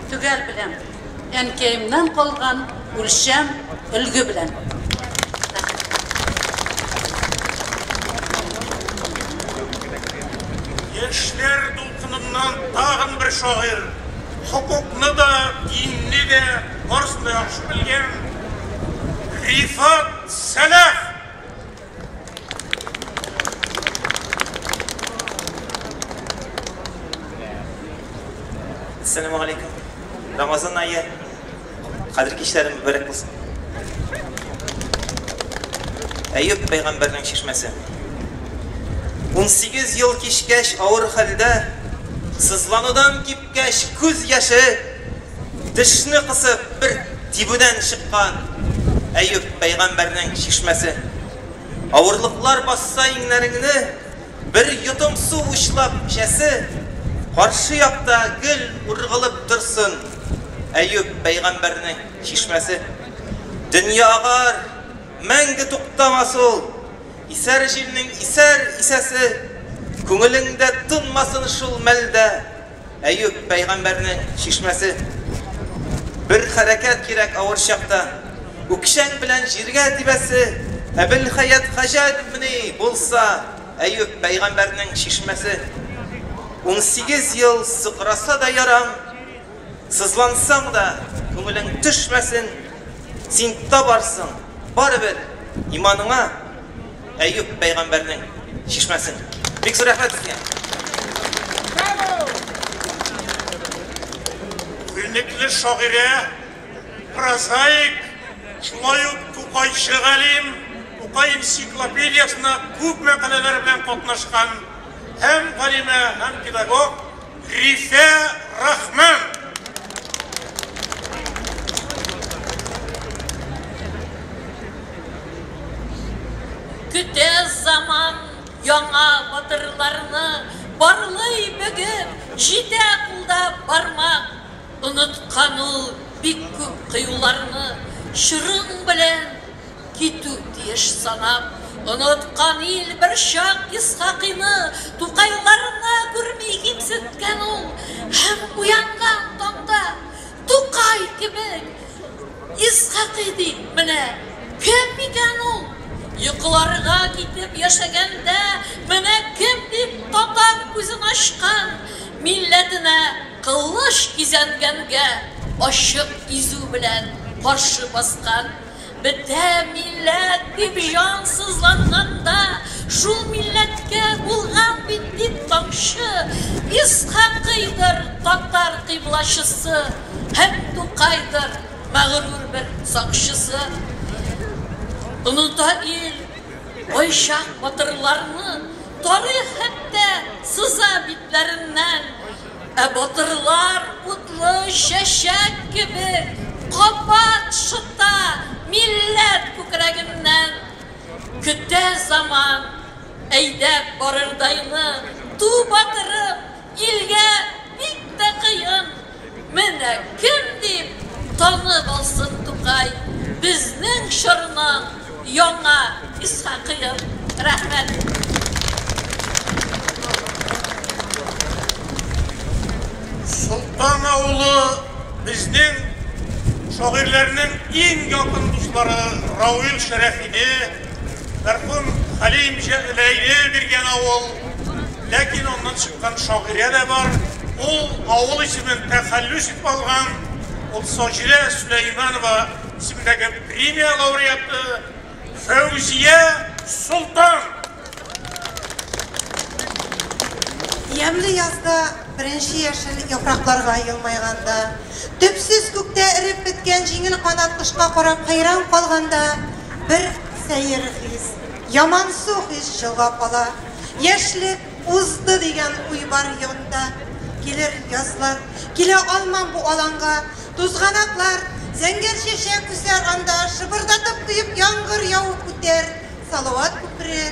төгәл беләм. Әнкәемнән калган үлчәм, өлге белән. Яшьләр дулкыныннан тагын бер шагыйрь, хокукны да, динне дә барысын да яхшы белгән Рифат Сәлах. Әссәламегаләйкем. Рамазан ае кадер кичләре мөбарәк булсын. Әюп пәйгамбәрнең чишмәсе. 18 ел кичкәч авыр хәлдә, сызланудан кипкәч күз яше, тешне кысып бер тибүдән чыккан Әюп пәйгамбәрнең чишмәсе. Авырлыклар басса иңнәреңне, бер йотым су учлап эчәсе, каршы якта гел ургылып торсын Әюп пәйгамбәрнең чишмәсе. Дөнья агар, мәңге туктамас ул, исәр җилнең исәр исәсе, күңелеңдә тынмасын шул мәлдә Әюп пәйгамбәрнең чишмәсе. Бер хәрәкәт кирәк авыр чакта, үкчәң белән җиргә тибәсе, Әбелхәят хаҗәтмени булса Әюп пәйгамбәрнең чишмәсе. 18 ел сыкраса да яраң, сызлансаң да күңелең төшмәсен, син табарсың барыбер иманыңа Әюп пәйгамбәрнең чишмәсен. Бик зур рәхмәт сезгә. Күренекле шагыйрә, прозаик, шулай ук Тукайчы галим, Тукай энциклопедиясенә күп мәкаләләр белән катнашкан һәм галимә, һәм педагог Рифә Рахман. Көтә заман яңа батырларны, барлый бөгеп, җитә кулда бармак. Оныткан ул бик күп кыюларны, чорың белән китү тиеш санап. Оныткан ил бер чак Исхакыйны, Тукайларны күрми кимсеткән ул. Һәм уянган таңда Тукай кебек Исхакый дип менә кем икән ул? Йокыларга китеп яшәгәндә менә кем дип татар күзен ачкан, милләтенә кылыч кизәнгәнгә ачык изү белән каршы баскан. Бетә милләт дип җан сызланганда, шул милләткә булган бит дип тамчы, Исхакыйдыр татар кыйблачысы һәм Тукайдыр мәгърур бер сакчысы. Оныта ил кайчак батырларны, тарих хәтта сыза битләреннән. Ә батырлар утлы чәчәк кебек кабат шыта милләт күкрәгеннән. Көтә заман әйдәп барырдайны, ту батырып илгә бик тә кыен. Менә кем дип танып алсын Тукай безнең чорның яңа Исхакыен. Рәхмәт. Солтан авылы безнең шагыйрьләрнең иң якын дуслары Равил Шәрәфине, мәрхүм Хәлим Җәләйне биргән авыл. Ләкин аннан чыккан шагыйрә дә бар. Ул авыл исемен тәхәллүс итеп алган. Ул Саҗидә Сөләйманова исемендәге премия лауреаты Фәүзия Солтан. Ямьле язда беренче яшел яфракларга елмайганда, төпсез күктә эреп беткән җиңел канат кошка карап хәйран калганда, бер сәер хис, ямансу хис чолгап ала. Яшьлек узды дигән уй бар янда. Килер язлар, килә алмам бу аланга, тузганаклар, зәңгәр чәчәк үсәр анда, шыбырдатып коеп яңгыр явып үтәр, Салават күпере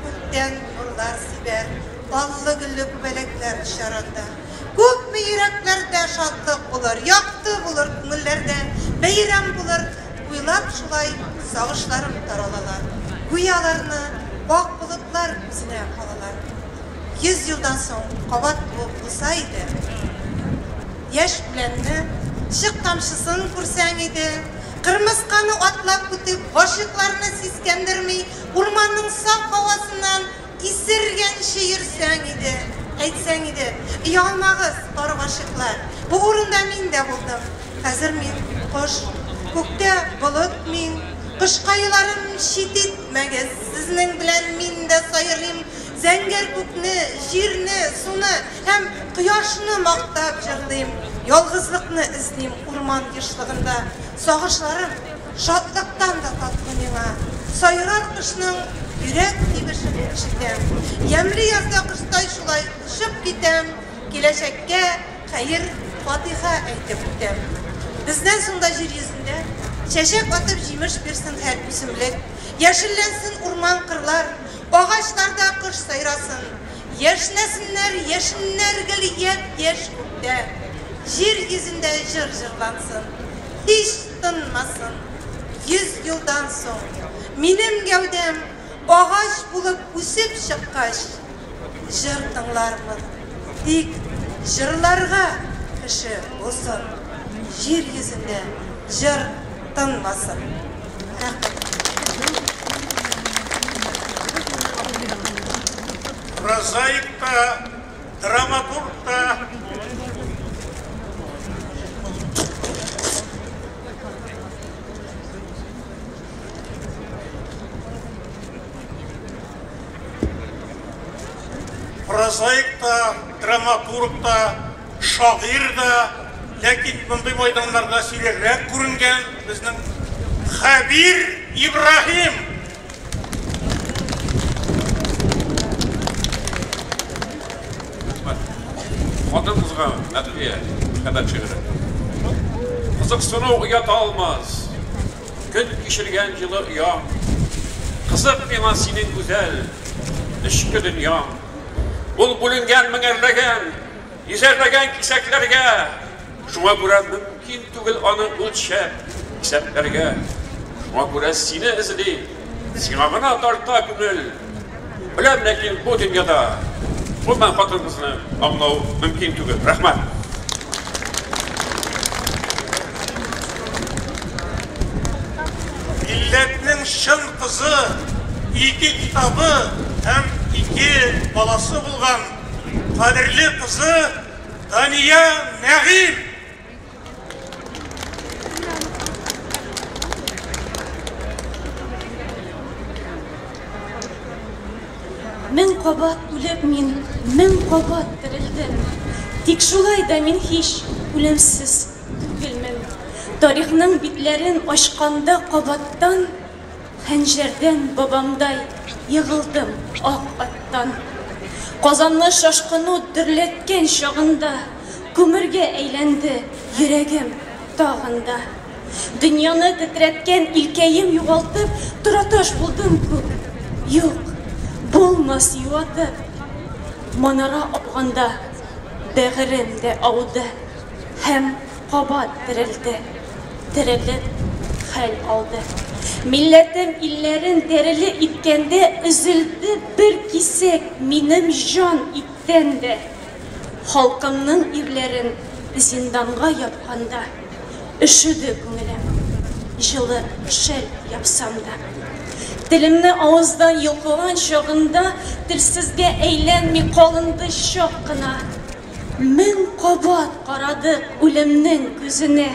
күктән нурлар сибәр, аллы-гөлле күбәләкләр очар анда. Күпме йөрәкләрдә шатлык булыр, якты булыр күңелләрдә, бәйрәм булыр, уйлап шулай сагышларым таралалар. Гүя аларны ак болытлар үзенә алалар. 100 елдан соң кабат туып булса иде, яшь үләнне, чык тамчысын күрсәң иде, кырмысканы атлап үтеп, гашыйкларны сискәндерми, урманның саф һавасыннан исергәнче йөрсәң иде, әйтсәң иде, оялмагыз, пар гашыйклар, бу урында мин дә булдым, хәзер мин кош, күктә болыт мин, кошкайларым чит итмәгез, сезнең белән мин дә сайрыйм, зәңгәр күкне, җирне, суны һәм кояшны мактап җырлыйм, ялгызлыкны эзлим урман ешлыгында. Сагышларым шатлыктан да татлы миңа. Сайрар кошның йөрәк тибешен ишетәм. Ямьле язда коштай шулай очып китәм, киләчәккә хәер фатиха әйтеп үтәм. Бездән соң да җир йөзендә чәчәк атып җимеш бирсен һәр үсемлек, яшелләнсен урман-кырлар, агачларда кош сайрасын, яшьнәсеннәр яшеннәр гел япь-яшь күктә, җир йөзендә җыр җырлансын, һич тынмасын. 100 елдан соң минем гәүдәм агач булып үсеп чыккач, җыр тыңлармын. Тик җырларга кеше булсын, җир йөзендә җыр тынмасын. Рәхмәт. Прозаик та, драматург та, прозаик та, драматург та, шагыйрь дә, ләкин мондый мәйданнарда сирәгрәк күренгән безнең Хәбир Ибраһим. Хатын-кызга мәдхия, мәхәббәт шигыре. Кызыксыну оята алмас, көн кичергән җылы ояң. Кызык миңа синең гүзәл эчке дөньяң. Ул бүленгән меңәрләгән, йөзәрләгән кисәкләргә. Шуңа күрә мөмкин түгел аны үлчәп исәпләргә. Шуңа күрә сине эзли, сиңа гына тарта күңел. Беләм, ләкин бу дөньяда гомумән хатын-кызны аңлау мөмкин түгел. Рәхмәт. Милләтнең чын кызы, ике китабы һәм ике баласы булган кадерле кызы Дания Нәгыйм. Мең кабат үлеп мин, мең кабат терелдем. Тик шулай да мин һич үлемсез түгелмен. Тарихның битләрен ачканда кабаттан, Хәнҗәрдән бабамдай егылдым ак аттан. Казанны шашкыну дөрләткән чагында, Күмергә әйләнде йөрәгем тагын да. Дөньяны тетрәткән илкәем югалтып, Тораташ булдым күк. Юк, булмас юатып. Манара ауганда бәгырем дә ауды Һәм кабат терелде, терелеп хәл алды. Милләтем илләрен тәреле иткәндә Өзелде бер кисәк минем җан иттән дә. Халкымның ирләрен зинданга япканда, Өшеде күңелем, җылы шәл япсам да. Телемне авыздан йолкыган чагында, Телсезгә әйләнми калынды чак кына. Мең кабат карадык үлемнең күзенә,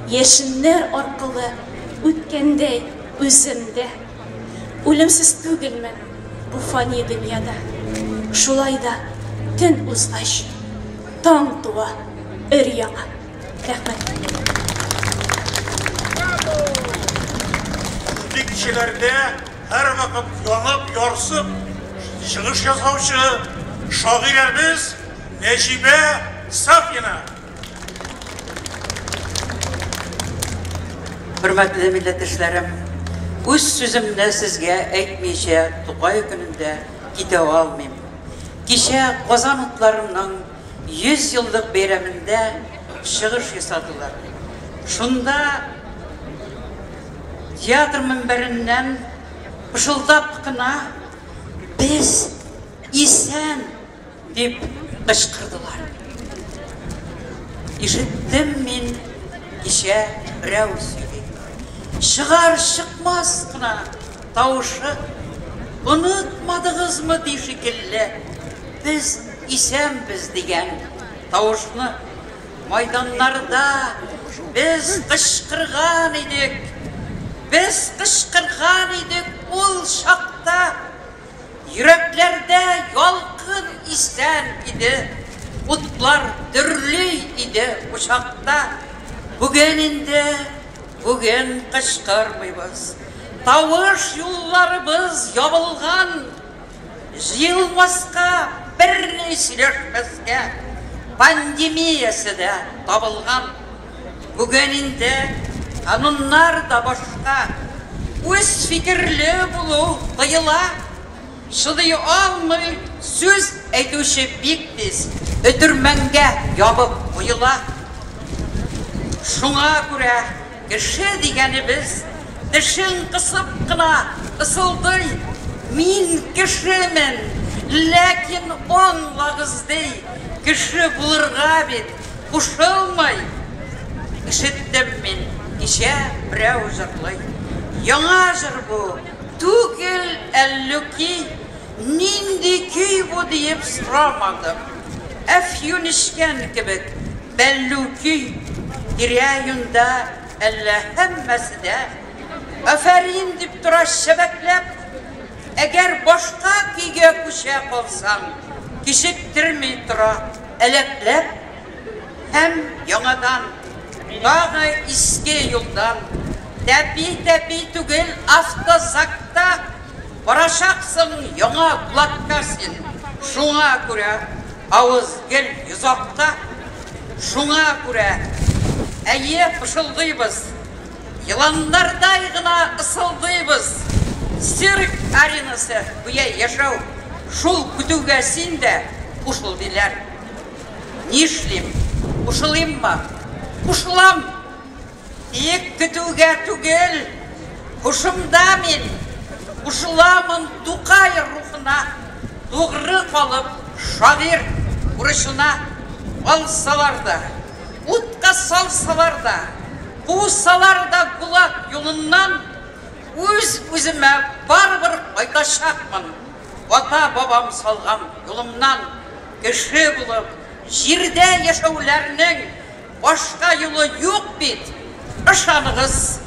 Яшеннәр аркылы үткәндәй үзем дә. Үлемсез түгелмен бу фани дөньяда. Шулай да төн узгач, таң туа өр-яңа. Рәхмәт. Шундый кичәләрдә һәрвакыт янып, ярсып чыгыш ясаучы шагыйрәбез Нәҗибә Сафина. Хөрмәтле милләттәшләрем, үз сүземне сезгә әйтмичә Тукай көнендә китә алмыйм. Кичә Казан утларының 100 еллык бәйрәмендә чыгыш ясадылар. Шунда театр мөнбәреннән пышылдап кына Без исән! Дип кычкырдылар. Ишеттем мин, кичә берәү сөйли. Чыгар-чыкмас кына тавышы, Онытмадыгызмы, ди шикелле, без исәнбез дигән тавышны. Майданнарда без кычкырган идек, без кычкырган идек ул чакта. Йөрәкләрдә ялкын исән иде, Утлар дөрли иде учакта. Бүген инде, бүген кычкырмыйбыз, Тавыш юлларыбыз ябылган. Җыелмаска, берни сөйләшмәскә Пандемиясе дә табылган. Бүген инде кануннар да башка, үз фикерле булу тыела. Чыдый алмый сүз әйтүче бик тиз өтермәнгә ябып куела. Шуңа күрә кеше дигәнебез тешен кысып кына ысылдый, Мин кешемен, ләкин аңлагыз, ди, кеше булырга бит Кушылмый. Ишеттем мин, кичә берәү җырлый. Яңа җыр бу, түгел әллүки. Нинди көй бу диеп сорамадым. Әфьюн эчкән кебек, бәллү көй. Тирә-юньдә әллә һәммәсе дә Афәрин дип тора чәбәкләп. Әгәр башка көйгә күчә калсаң, кичектерми тора әләкләп. Һәм яңадан, тагы иске юлдан, тәпи-тәпи түгел, автозакта барачаксың яңа блокка син. Шуңа күрә авыз гел йозакта. Шуңа күрә, әйе, пышылдыйбыз, еланнардай гына ысылдыйбыз. Сүз. мәгънәсе гүя яшәү. Шул көтүгә син дә кушыл, диләр. Нишлим? Кушылыйммы? Кушылам! Тик көтүгә түгел, һушымда мин кушыламын Тукай рухына, тугры калып шагыйрь бурычына. Алсалар да, утка салсалар да, кусалар да ГУЛАГ юлыннан, үз-үземә барыбер кайтачакмын, ата-бабам салган юлымнан. Кеше булып җирдә яшәүләрнең башка юлы юк бит. Ышаныгыз,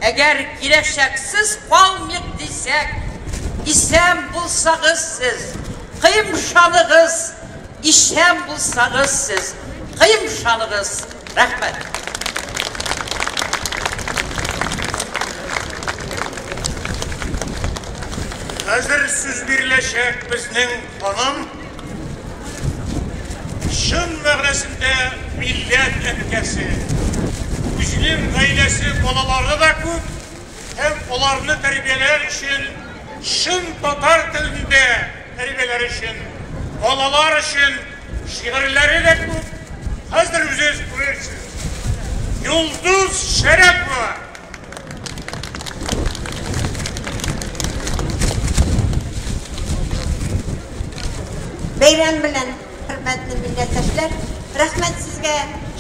әгәр киләчәксез калмыйк дисәк, исән булсагыз сез, кыймшаныгыз, исән булсагыз сез, кыймшаныгыз. Рәхмәт. Хәзер сүз биреләчәк безнең ханым, чын мәгънәсендә милләт әнкәсе. Үзенең гаиләсе, балалары да күп һәм аларны тәрбияләр өчен, чын татар телендә тәрбияләр өчен, балалар өчен шигырьләре дә күп. Хәзер үзегез күрерсез. Йолдыз Шәрәпова. Бәйрәм белән, хөрмәтле милләттәшләр! Рәхмәт сезгә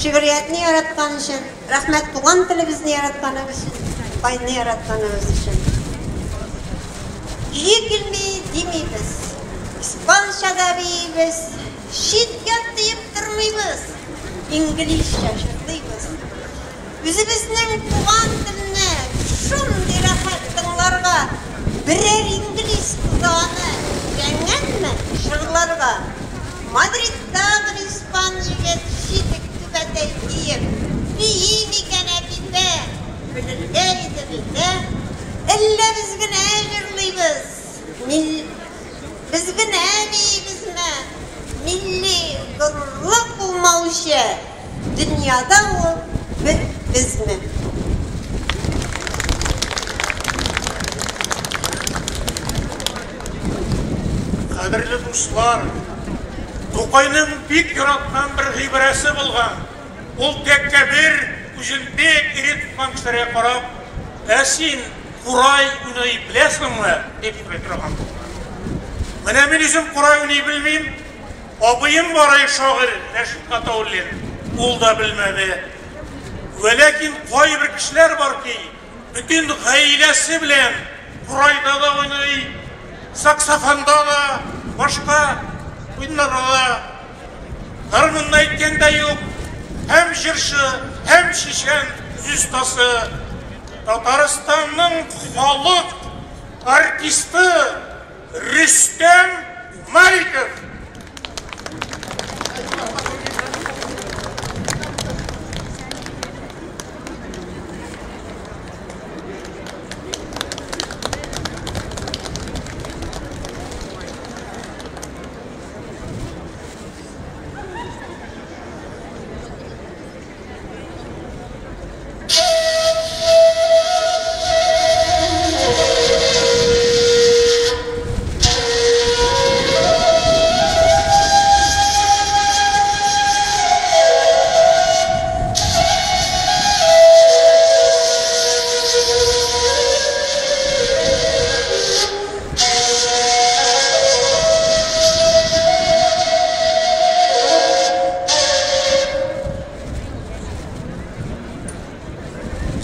шигъриятне яраткан өчен, рәхмәт туган телебезне яратканыгыз өчен, Тукайны яратканыгыз өчен. Көе килми димибез, испанча да биибез, чит-ят диеп тормыйбыз, инглизчә җырлыйбыз. Үзебезнең туган телне шундый рәхәт тыңларга, берәр инглиз кызы аны өйрәнгәнме җырларга? Мадридта бер испан егет читек түбәтәй киеп бии микән әпипә, көлергә иде бит, ә? Әллә без генә җырлыйбыз, мил. Без генә биибезме? Милли горурлык булмаучы дөньяда ул бер безме? Кадерле дуслар, Тукайның бик яраткан бер гыйбарәсе булган. Ул тәкәббер, үзен бик эре тоткан кешеләргә карап, Ә син курай уйный беләсеңме? дип сорый торган булган. Менә мин үзем курай уйный белмим. Абыем бар ай шагыйрь Рәшит Гатауллин, ул да белмәде. Вәләкин кайбер кешеләр бар ки, бөтен гаиләсе белән курайда да уйный, саксофонда да, башка уеннарда да. Гармунны әйткән дә юк, һәм җырчы, һәм чичән сүз остасы, Татарстанның халык артисты Рөстәм Маликов.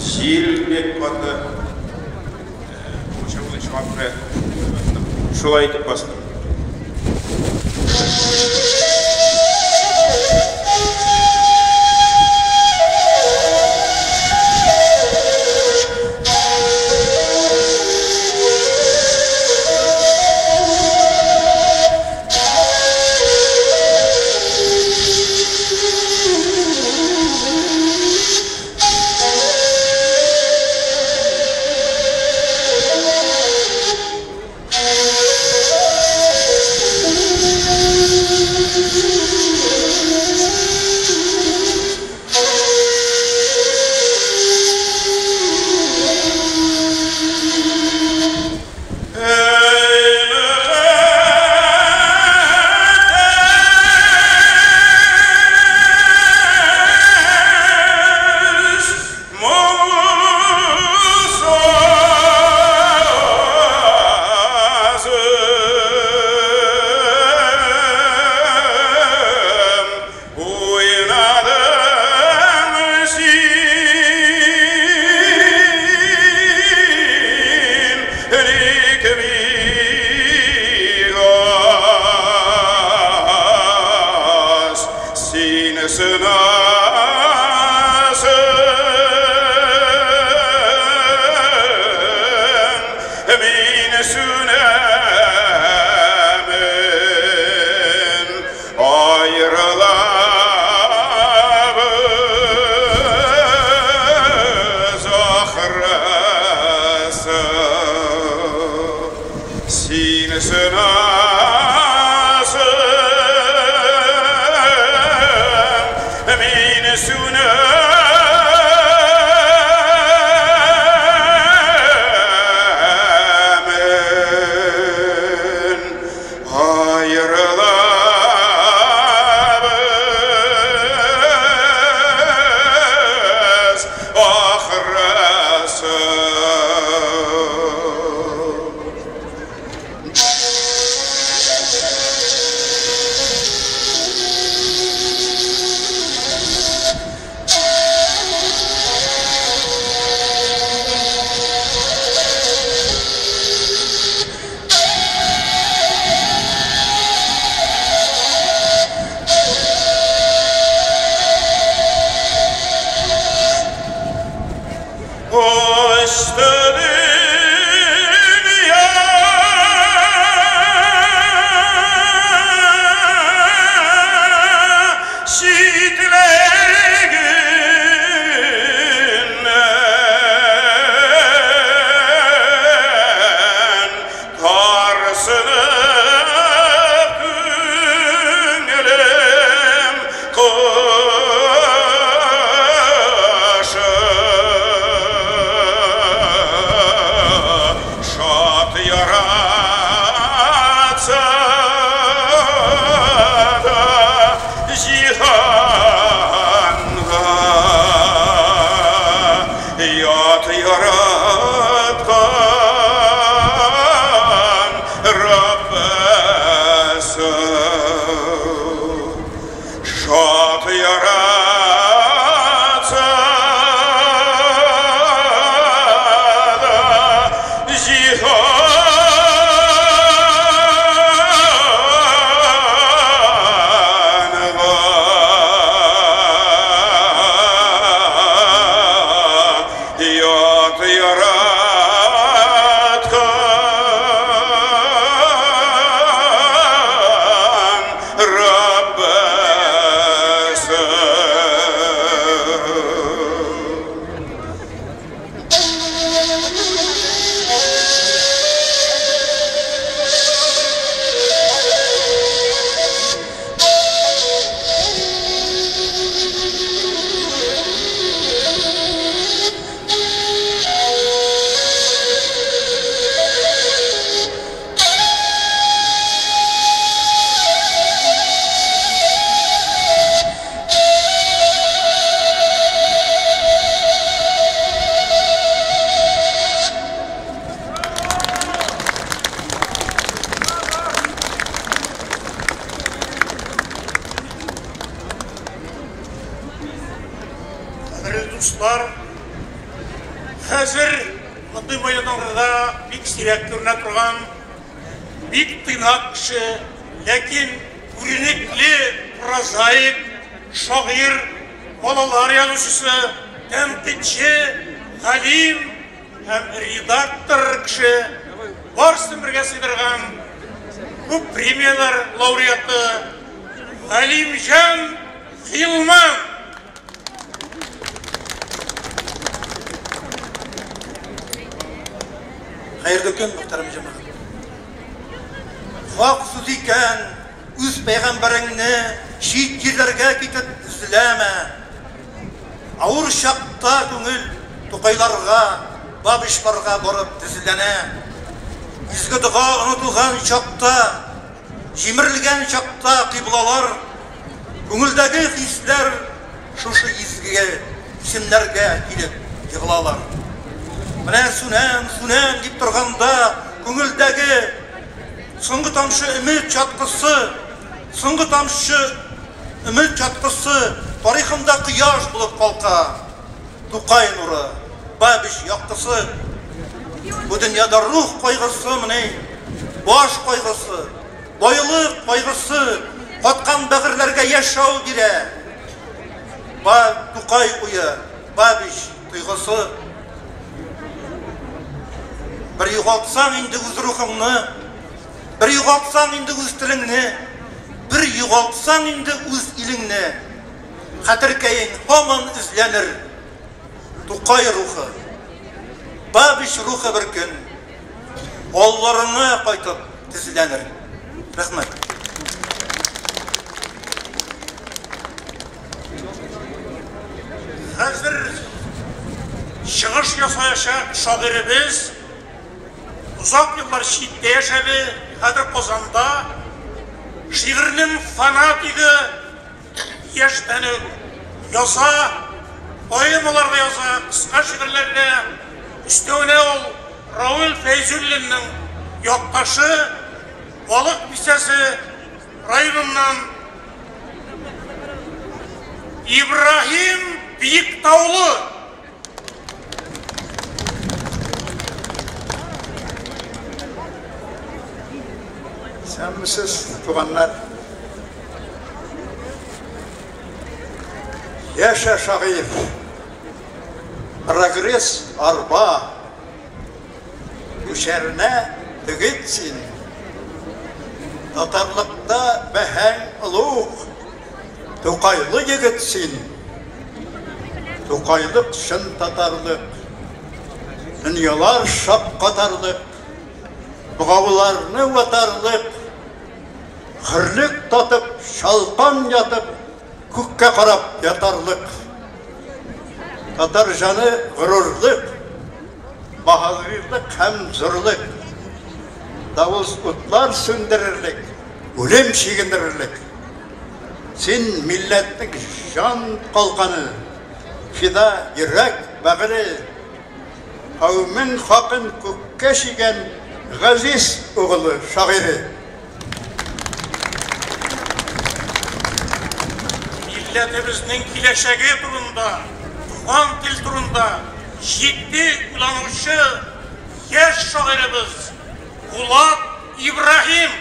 Җил бик каты. Шуңа күрә шулай итеп бастым. Сүнәмен Айрылабыз ахрысы Син сөнәсең Мин сүнәмен Айрылабыз ахрысы. Очты дөнья Читлегеннән Тарсынып күңелем кошы Шат яратса да җиһанга Ят яраткан Раббысы Шат яратса да җиһанга Ят яраткан Раббысы. Кадерле дуслар, хәзер мондый мәйданнарда бик сирәк күренә торган, бик тыйнак кеше, ләкин күренекле прозаик, шагыйрь, балалар язучысы, тәнкыйтьче, галим һәм редактор кеше, барысын бергә сыйдырган күп премияләр лауреаты Галимҗан Гыйлман. Хәерле көн, мөхтәрәм җәмәгать. Хак сүз икән, үз пәйгамбәреңне чит җирләргә китеп эзләмә. Авыр чакта күңел Тукайларга, Бабичларга барып тезләнә. Изге дога онытылган чакта, җимерелгән чакта кыйблалар, күңелдәге хисләр шушы изге исемнәргә килеп егылалар. Менә сүнәм, сүнәм дип торганда күңелдәге соңгы тамчы өмет чаткысы, соңгы тамчы өмет чаткысы тарихымда кояш булып калка. Тукай нуры, Бабич яктысы. Бу дөньяда рух кайгысы мени, баш кайгысы, байлык кайгысы каткан бәгырьләргә яшәү бирә. Ба Тукай уе, Бабич тойгысы. Бер югалтсаң инде үз рухыңны, бер югалтсаң инде үз телеңне, бер югалтсаң инде үз илеңне, хәтеркәең һаман эзләнер. Тукай рухы, Бабич рухы бер көн алларыңа кайтып тезләнер. Рәхмәт. Хәзер чыгыш ясаячак шагыйребез озак еллар читтә яшәде, хәзер Казанда. Шигырьнең фанатигы, яшьтән үк яза, поэмалар да яза, кыска шигырьләр дә. Өстәвенә ул Равил Фәйзуллинның якташы, Балык Бистәсе районыннан Ибраһим Биектаулы. Исәнмесез, туганнар. Яшә, шагыйрь! Прогресс арба күчәренә дегет син. Татарлыкта бәһаң олуг, Тукайлы егет син. Тукайлык чын татарлык, Дөньялар шаккатарлык, Богауларны ватарлык, Хөрлек татып, чалкан ятып, Күккә карап ятарлык. Татар җаны горурлык, Баһадирлык һәм зурлык. Давыл утлар сүндерерлек, Үлем чигендерерлек. Син милләтнең җан калканы, Фида йөрәк бәгыре. Кавемең хакын күккә чөйгән Газиз угылы, шагыйре. Милләтебезнең киләчәге турында, туган тел турында җитди уйланучы яшь шагыйребез Булат Ибраһим.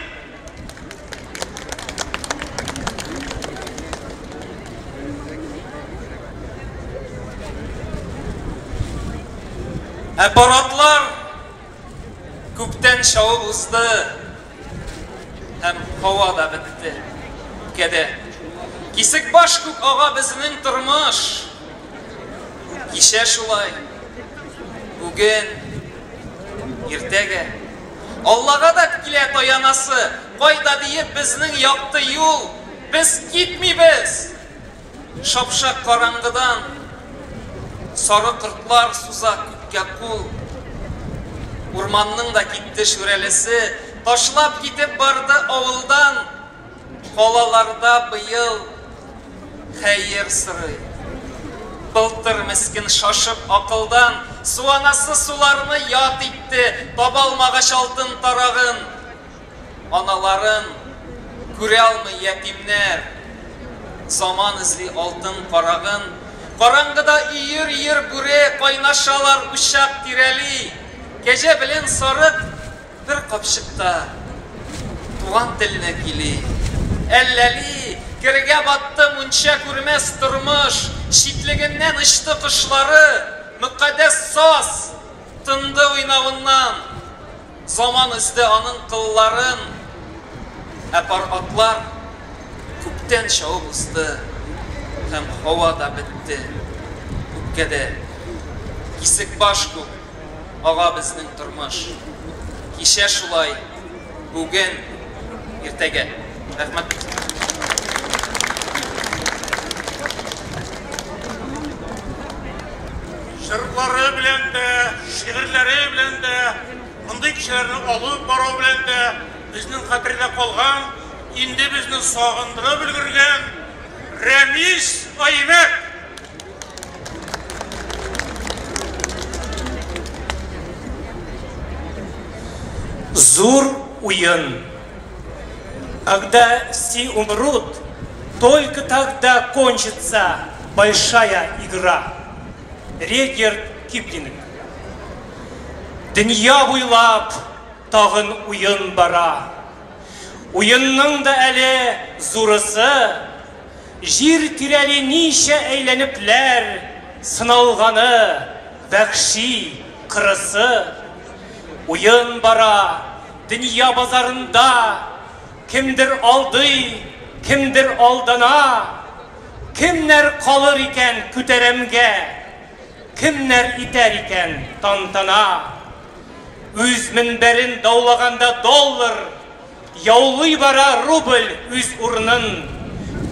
Ә парадлар күптән чабып узды һәм һава да бетте. Үпкәдә. Кисекбаш күк ага безнең тормыш. Кичә шулай, бүген, иртәгә. Аллага да килә таянасы, кайда диеп безнең якты юл, без китмибез! Шапшак караңгыдан сары кортлар суза күккә кул. Урманның да китте шүрәлесе, ташлап китеп барды авылдан. Калаларда быел хәер сорый. Былтыр мескен шашып акылдан, Су анасы суларны ят итте, Табалмагач алтын тарагын. Аналарын күрә алмый ятимнәр, Заман эзли алтын карагын. Караңгыда өер-өер бүре Кайнашалар учак тирәли. Кәҗә белән сарык бер капчыкта Туган телне көйли. Әлләли, кергә батты мунча күрмәс тормыш, Читлегеннән очты кошлары, Мөкаддәс саз тынды уйнавыннан. Заман өзде аның кылларын, Ә пар атлар күптән чабып узды, Һәм һава да бетте үпкәдә. Кисекбаш күк ага безнең тормыш. Кичә шулай, бүген, иртәгә. Рәхмәт. Җырлары белән дә, шигырьләре белән дә, мондый кичәләрне алып бару белән дә безнең хәтердә калган, инде безне сагындырып өлгергән Рәмис Аймәт. Зур уен. Когда все умрут, только тогда кончится большая игра. Редьярд Киплинг. Дөнья буйлап тагын уен бара. Уенның да әле зурысы, җир тирәли ничә әйләнепләр сыналганы, вәхши, кырысы. Уен бара дөнья базарында, кемдер алдый, кемдер алдана. Кемнәр калыр икән күтәрәмгә, кемнәр итәр икән тантана. Үз мөнбәрен даулаганда доллар, яулый бара рубль үз урынын.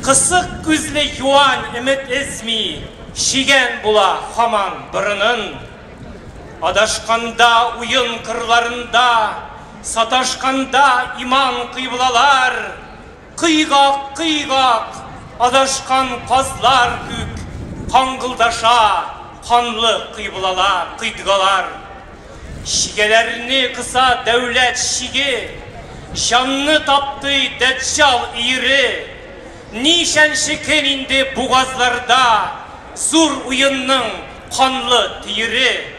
Кысык күзле юань өмет өзми, чигән була һаман борынын. Адашканда уен кырларында, саташканда иман кыйблалар, кыйгак-кыйгак адашкан казлар күк каңгылдаша канлы кыйблалар, кыйтгалар. Чигәләрне кыса дәүләт чиге, җанны таптый дәҗҗал өере. Ничәнче көн инде бугазларда зур уенның канлы төере.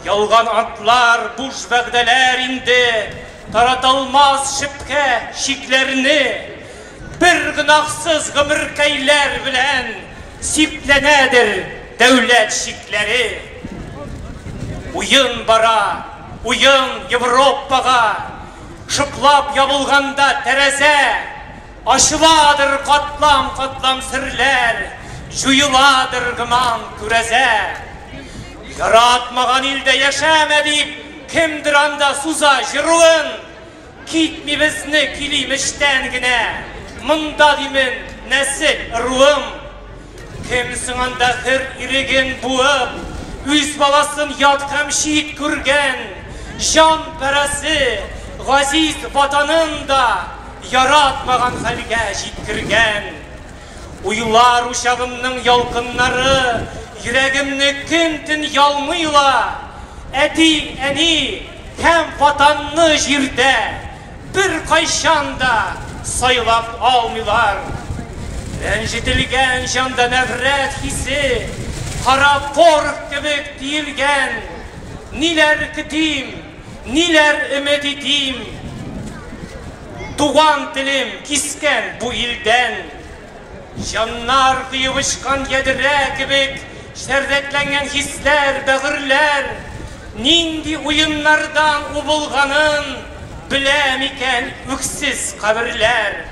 Ялган антлар, буш вәгъдәләр инде тараталмас шөбһә шикләрне. Бер гөнаһсыз гомеркәйләр белән сипләнәдер дәүләт чикләре. Уен бара, уен Европага, шыплап ябылганда тәрәзә, ачыладыр катлам-катлам серләр, җуеладыр гөман күрәзә. Яратмаган илдә яшәмә дип, кемдер анда суза җыруын. Китми безне килим эчтән генә, монда димен нәсел ыруым. Кем соң анда хөр иреген буып, үз баласын ят һәм чит күргән, җан парәсе, газиз ватанын да яратмаган хәлгә җиткергән. Уйлар учагымның ялкыннары йөрәгемне көн-төн ялмый ла. Әти, әни һәм ватанны җирдә беркайчан да сайлап алмыйлар. Рәнҗетелгән җанда нәфрәт хисе кара порох кебек төелгән. Ниләр көтим, ниләр өмет итим? Туган телем кискән бу илдән. Җаннар коеп очкан ядрә кебек шәрдәтләнгән хисләр, бәгырьләр нинди уеннардан убылганын белә микән үксез каберләр?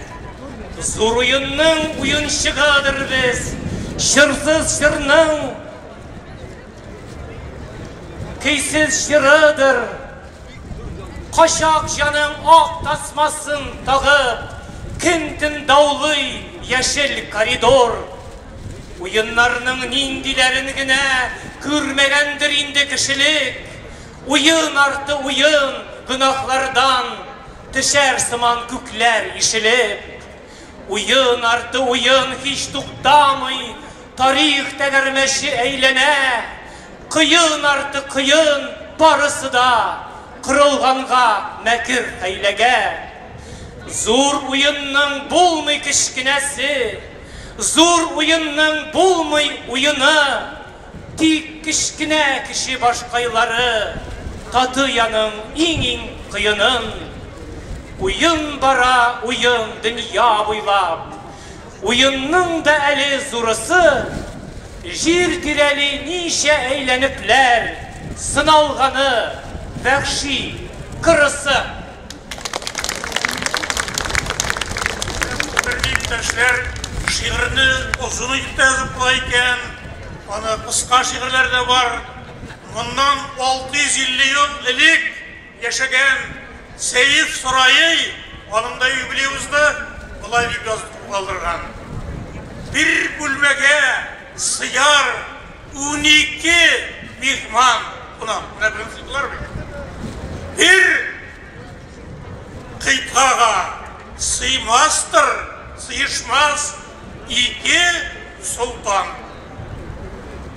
Зур уенның уенчыгыдыр без, җырсыз җырның көйсез җырыдыр. Качак җаның ак тасмасын тагып, көн-төн даулый яшел коридор. Уеннарның ниндиләрен генә күрмәгәндер инде кешелек. Уен арты уен гөнаһлардан төшәр сыман күкләр ишелеп. Уен арты уен һич туктамый, тарих тәгәрмәче әйләнә. Кыен арты кыен барысы да корылганга мәкер хәйләгә. Зур уенның булмый кечкенәсе, зур уенның булмый уены. Тик кечкенә кеше башкайлары татый аның иң-иң кыенын. Уен бара, уен дөнья буйлап. Уенның да әле зурысы, җир тирәли ничә әйләнепләр сыналганы, вәхши, кырысы. Хөрмәтле иптәшләр, шигырьне озын итеп тә язып була икән, аны кыска шигырьләр дә бар. Моннан 650 ел элек яшәгән Сәйф Сораи, аның да юбилее узды, болай дип язып калдырган. Бер бүлмәгә сыяр 12 миһман кунак. Менә беренче болар бит. Бер кыйтгага сыймастыр, сыешмас ике солтан.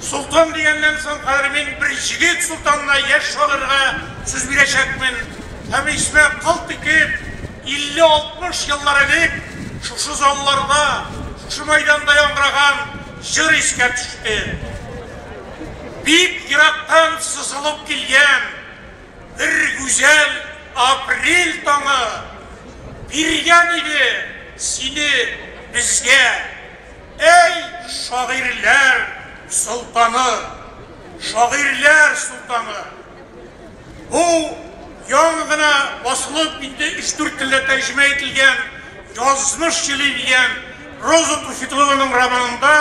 Солтан дигәннән соң хәзер мин бер җегет солтанына, яшь шагыйрьгә сүз бирәчәкмен. Һәм исемә кылт итеп 50-60 еллар элек шушы залларда, шушы мәйданда яңгыраган җыр искә төште. Бик ерактан сызылып килгән бер гүзәл апрель таңы биргән иде сине безгә. Әй, шагыйрьләр солтаны, шагыйрьләр солтаны! Бу Яңа гына басылып, инде 3-4 телдә тәрҗемә ителгән Язмыш җиле дигән Роза Туфитулованың романында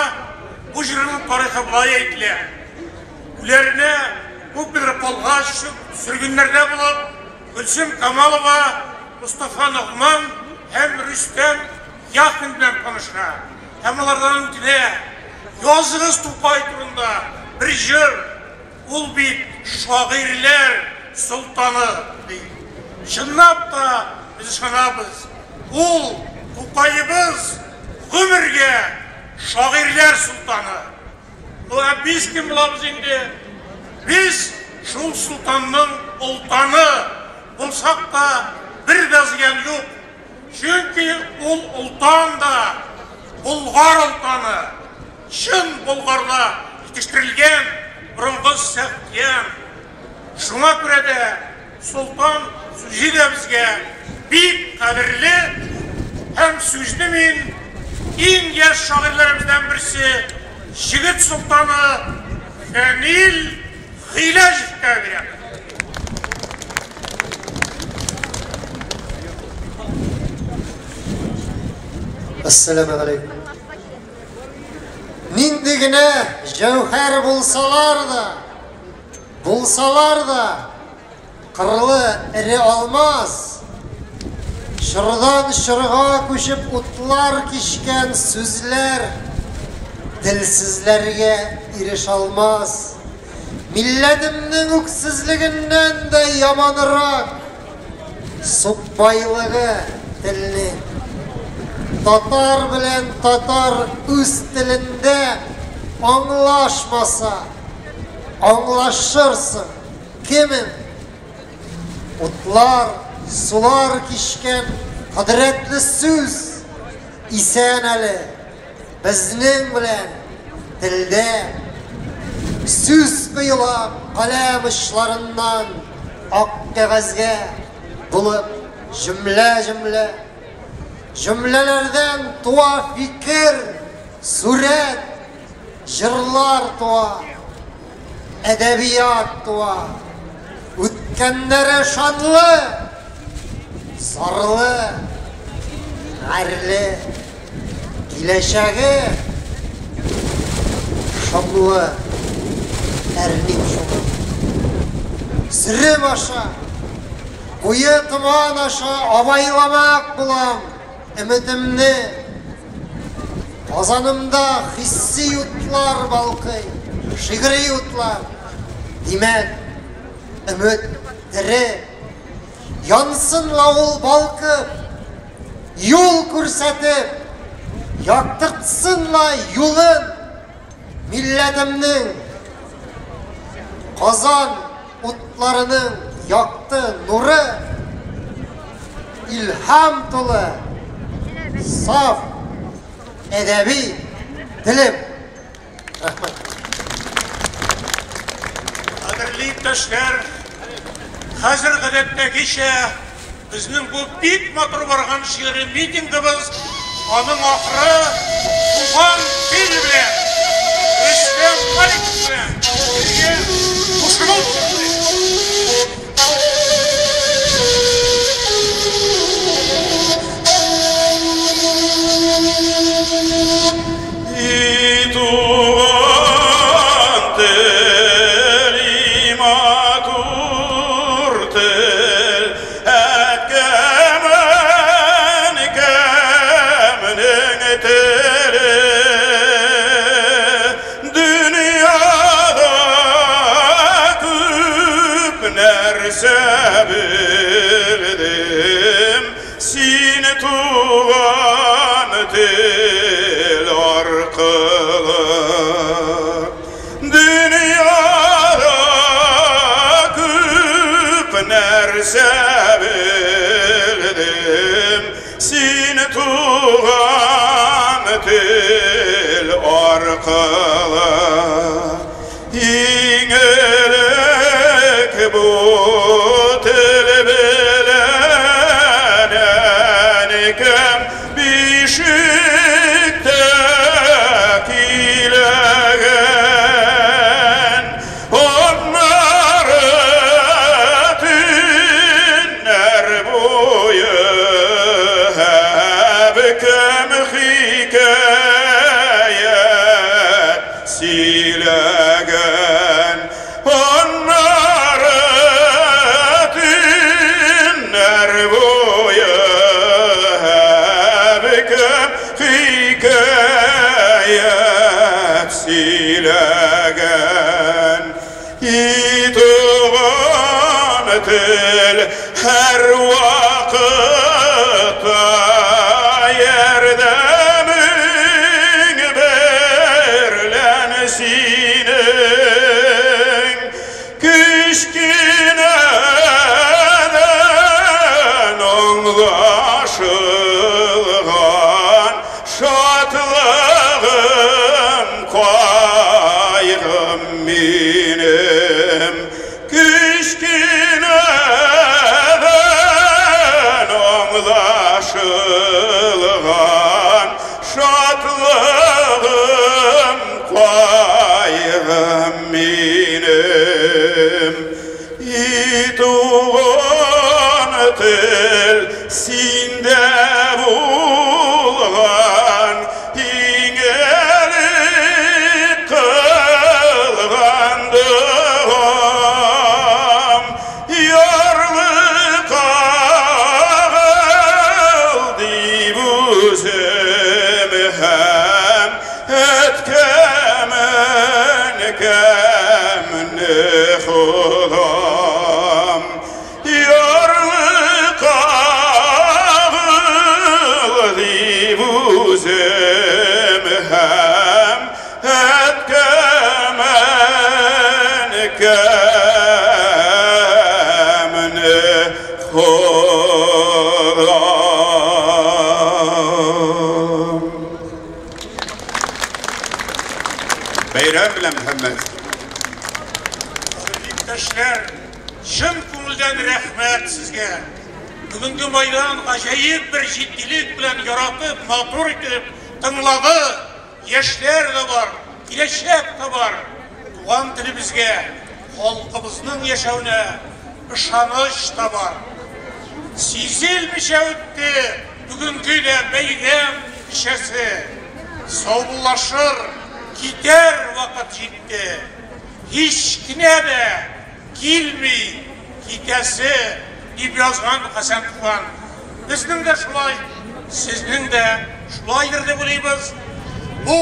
бу җырның тарихы болай әйтелә. Үләренә күпмедер калгач, сөргеннәрдә булып, Гөлсем Камалова Мостафа Ногман һәм Рөстәм Яхин белән таныша һәм алардан үтенә: Языгыз Тукай турында бер җыр, ул бит шагыйрьләр солтаны, ди. Чынлап та, без ышанабыз, ул Тукаебыз гомергә шагыйрьләр солтаны. Ну, ә без кем булабыз инде? Без шул солтанның олтаны булсак та, бер дә зыян юк. Чөнки ул олтан да Болгар олтаны, чын Болгарда җитештерелгән борынгы сәхтиян. Шуңа күрә дә солтан сүзе дә безгә бик кадерле һәм сүзне мин иң яшь шагыйрьләребездән берсе Җегет солтаны Фәнил Гыйләҗевкә бирәм. Әссәламегаләйкүм. Нинди генә җәүһәр булсалар да, булсалар да, кырлы эре алмаз, чордан чорга күчеп утлар кичкән сүзләр телсезләргә ирешә алмас. Милләтемнең үксезлегеннән дә яманрак сукбайлыгы телнең. Татар белән татар үз телендә аңлашмаса, аңлашырсың кемең? Утлар, сулар кичкән кодрәтле сүз исән әле безнең белән телдә. Сүз коела каләм очларыннан ак кәгазьгә булып җөмлә-җөмлә. Җөмләләрдән туа фикер, сурәт, җырлар туа. Әдәбият туа. Үткәннәре шанлы, зарлы, гарьле, киләчәге шомлы, әрним шуңа. Сөрем аша, куе томан аша абайламак булам өметемне. Казанымда хисси утлар балкый, шигъри утлар. Димәк, өмет тере. Янсын ла ул балкып, юл күрсәтеп, яктыртсын ла юлын милләтемнең. Казан утларының якты нуры илһам тулы саф әдәби телем. Рәхмәт. Кадерле иптәшләр, хәзер гадәттәгечә безнең бу бик матур барган шигъри митингыбыз аның ахыры туган тел белән Рөстәм Халиков белән бергә кушылып И туган тел, и матур тел, әткәм, әнкәмнең теле. Дөньяда күп нәрсә белдем, син туган тел аркылы. Дөньяда күп нәрсә белдем, син туган тел аркылы. Иң элек бу тел белән әнкәм бишектә көйләгән. Аннары Гомер буе һәркем хикәят сөйләгән. И туган тел һәр вакытта ярдәмең берлән синең кечкенәдән аңлашылган шатлыгым, кайгым минем. Кечкенәдән аңлашылган шатлыгым, кайгым минем. И туган тел синдә булган иң элек кылган догам. Ярлыкагыл дип үзем һәм әткәм, әнкәмне Ходам. Ярлыкагыл дип үзем һәм әткәм, әнкәмне Ходам. Бәйрәм белән, Мөхәммәт. Иптәшләр, чын күңелдән рәхмәт сезгә. Бүгенге майдан гаҗәеп бер җитдилек белән яратып, матур итеп тыңлады. Яшьләр дә бар, киләчәк тә бар. Туган телебезгә, халкыбызның яшәвенә ышаныч та бар. Сизелмичә үтте бүгенге дә бәйрәм кичәсе. Саубуллашыр, китәр вакыт җитте. Һич кенә дә килми китәсе, дип язган Хәсән Туфан. Безнең дә шулай, сезнең дә шулайдыр дип уйлыйбыз. Бу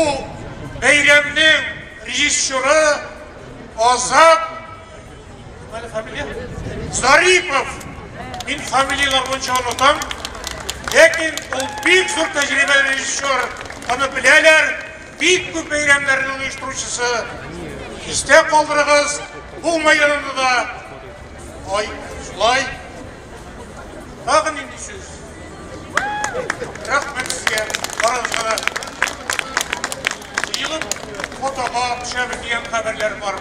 бәйрәмнең режиссеры Азат фамилия? Зарипов. Мин фамилияләр буенча онытам. Ләкин ул бик зур тәҗрибәле режиссер. Аны беләләр. Бик күп бәйрәмнәрнең оештыручысы. Истә калдырыгыз. Бу мәйданында да ай, шулай. Тагын нинди сүз? Рәхмәт сезгә, барыгызга да. Җыелып фотога төшәбез дигән хәбәрләр бар.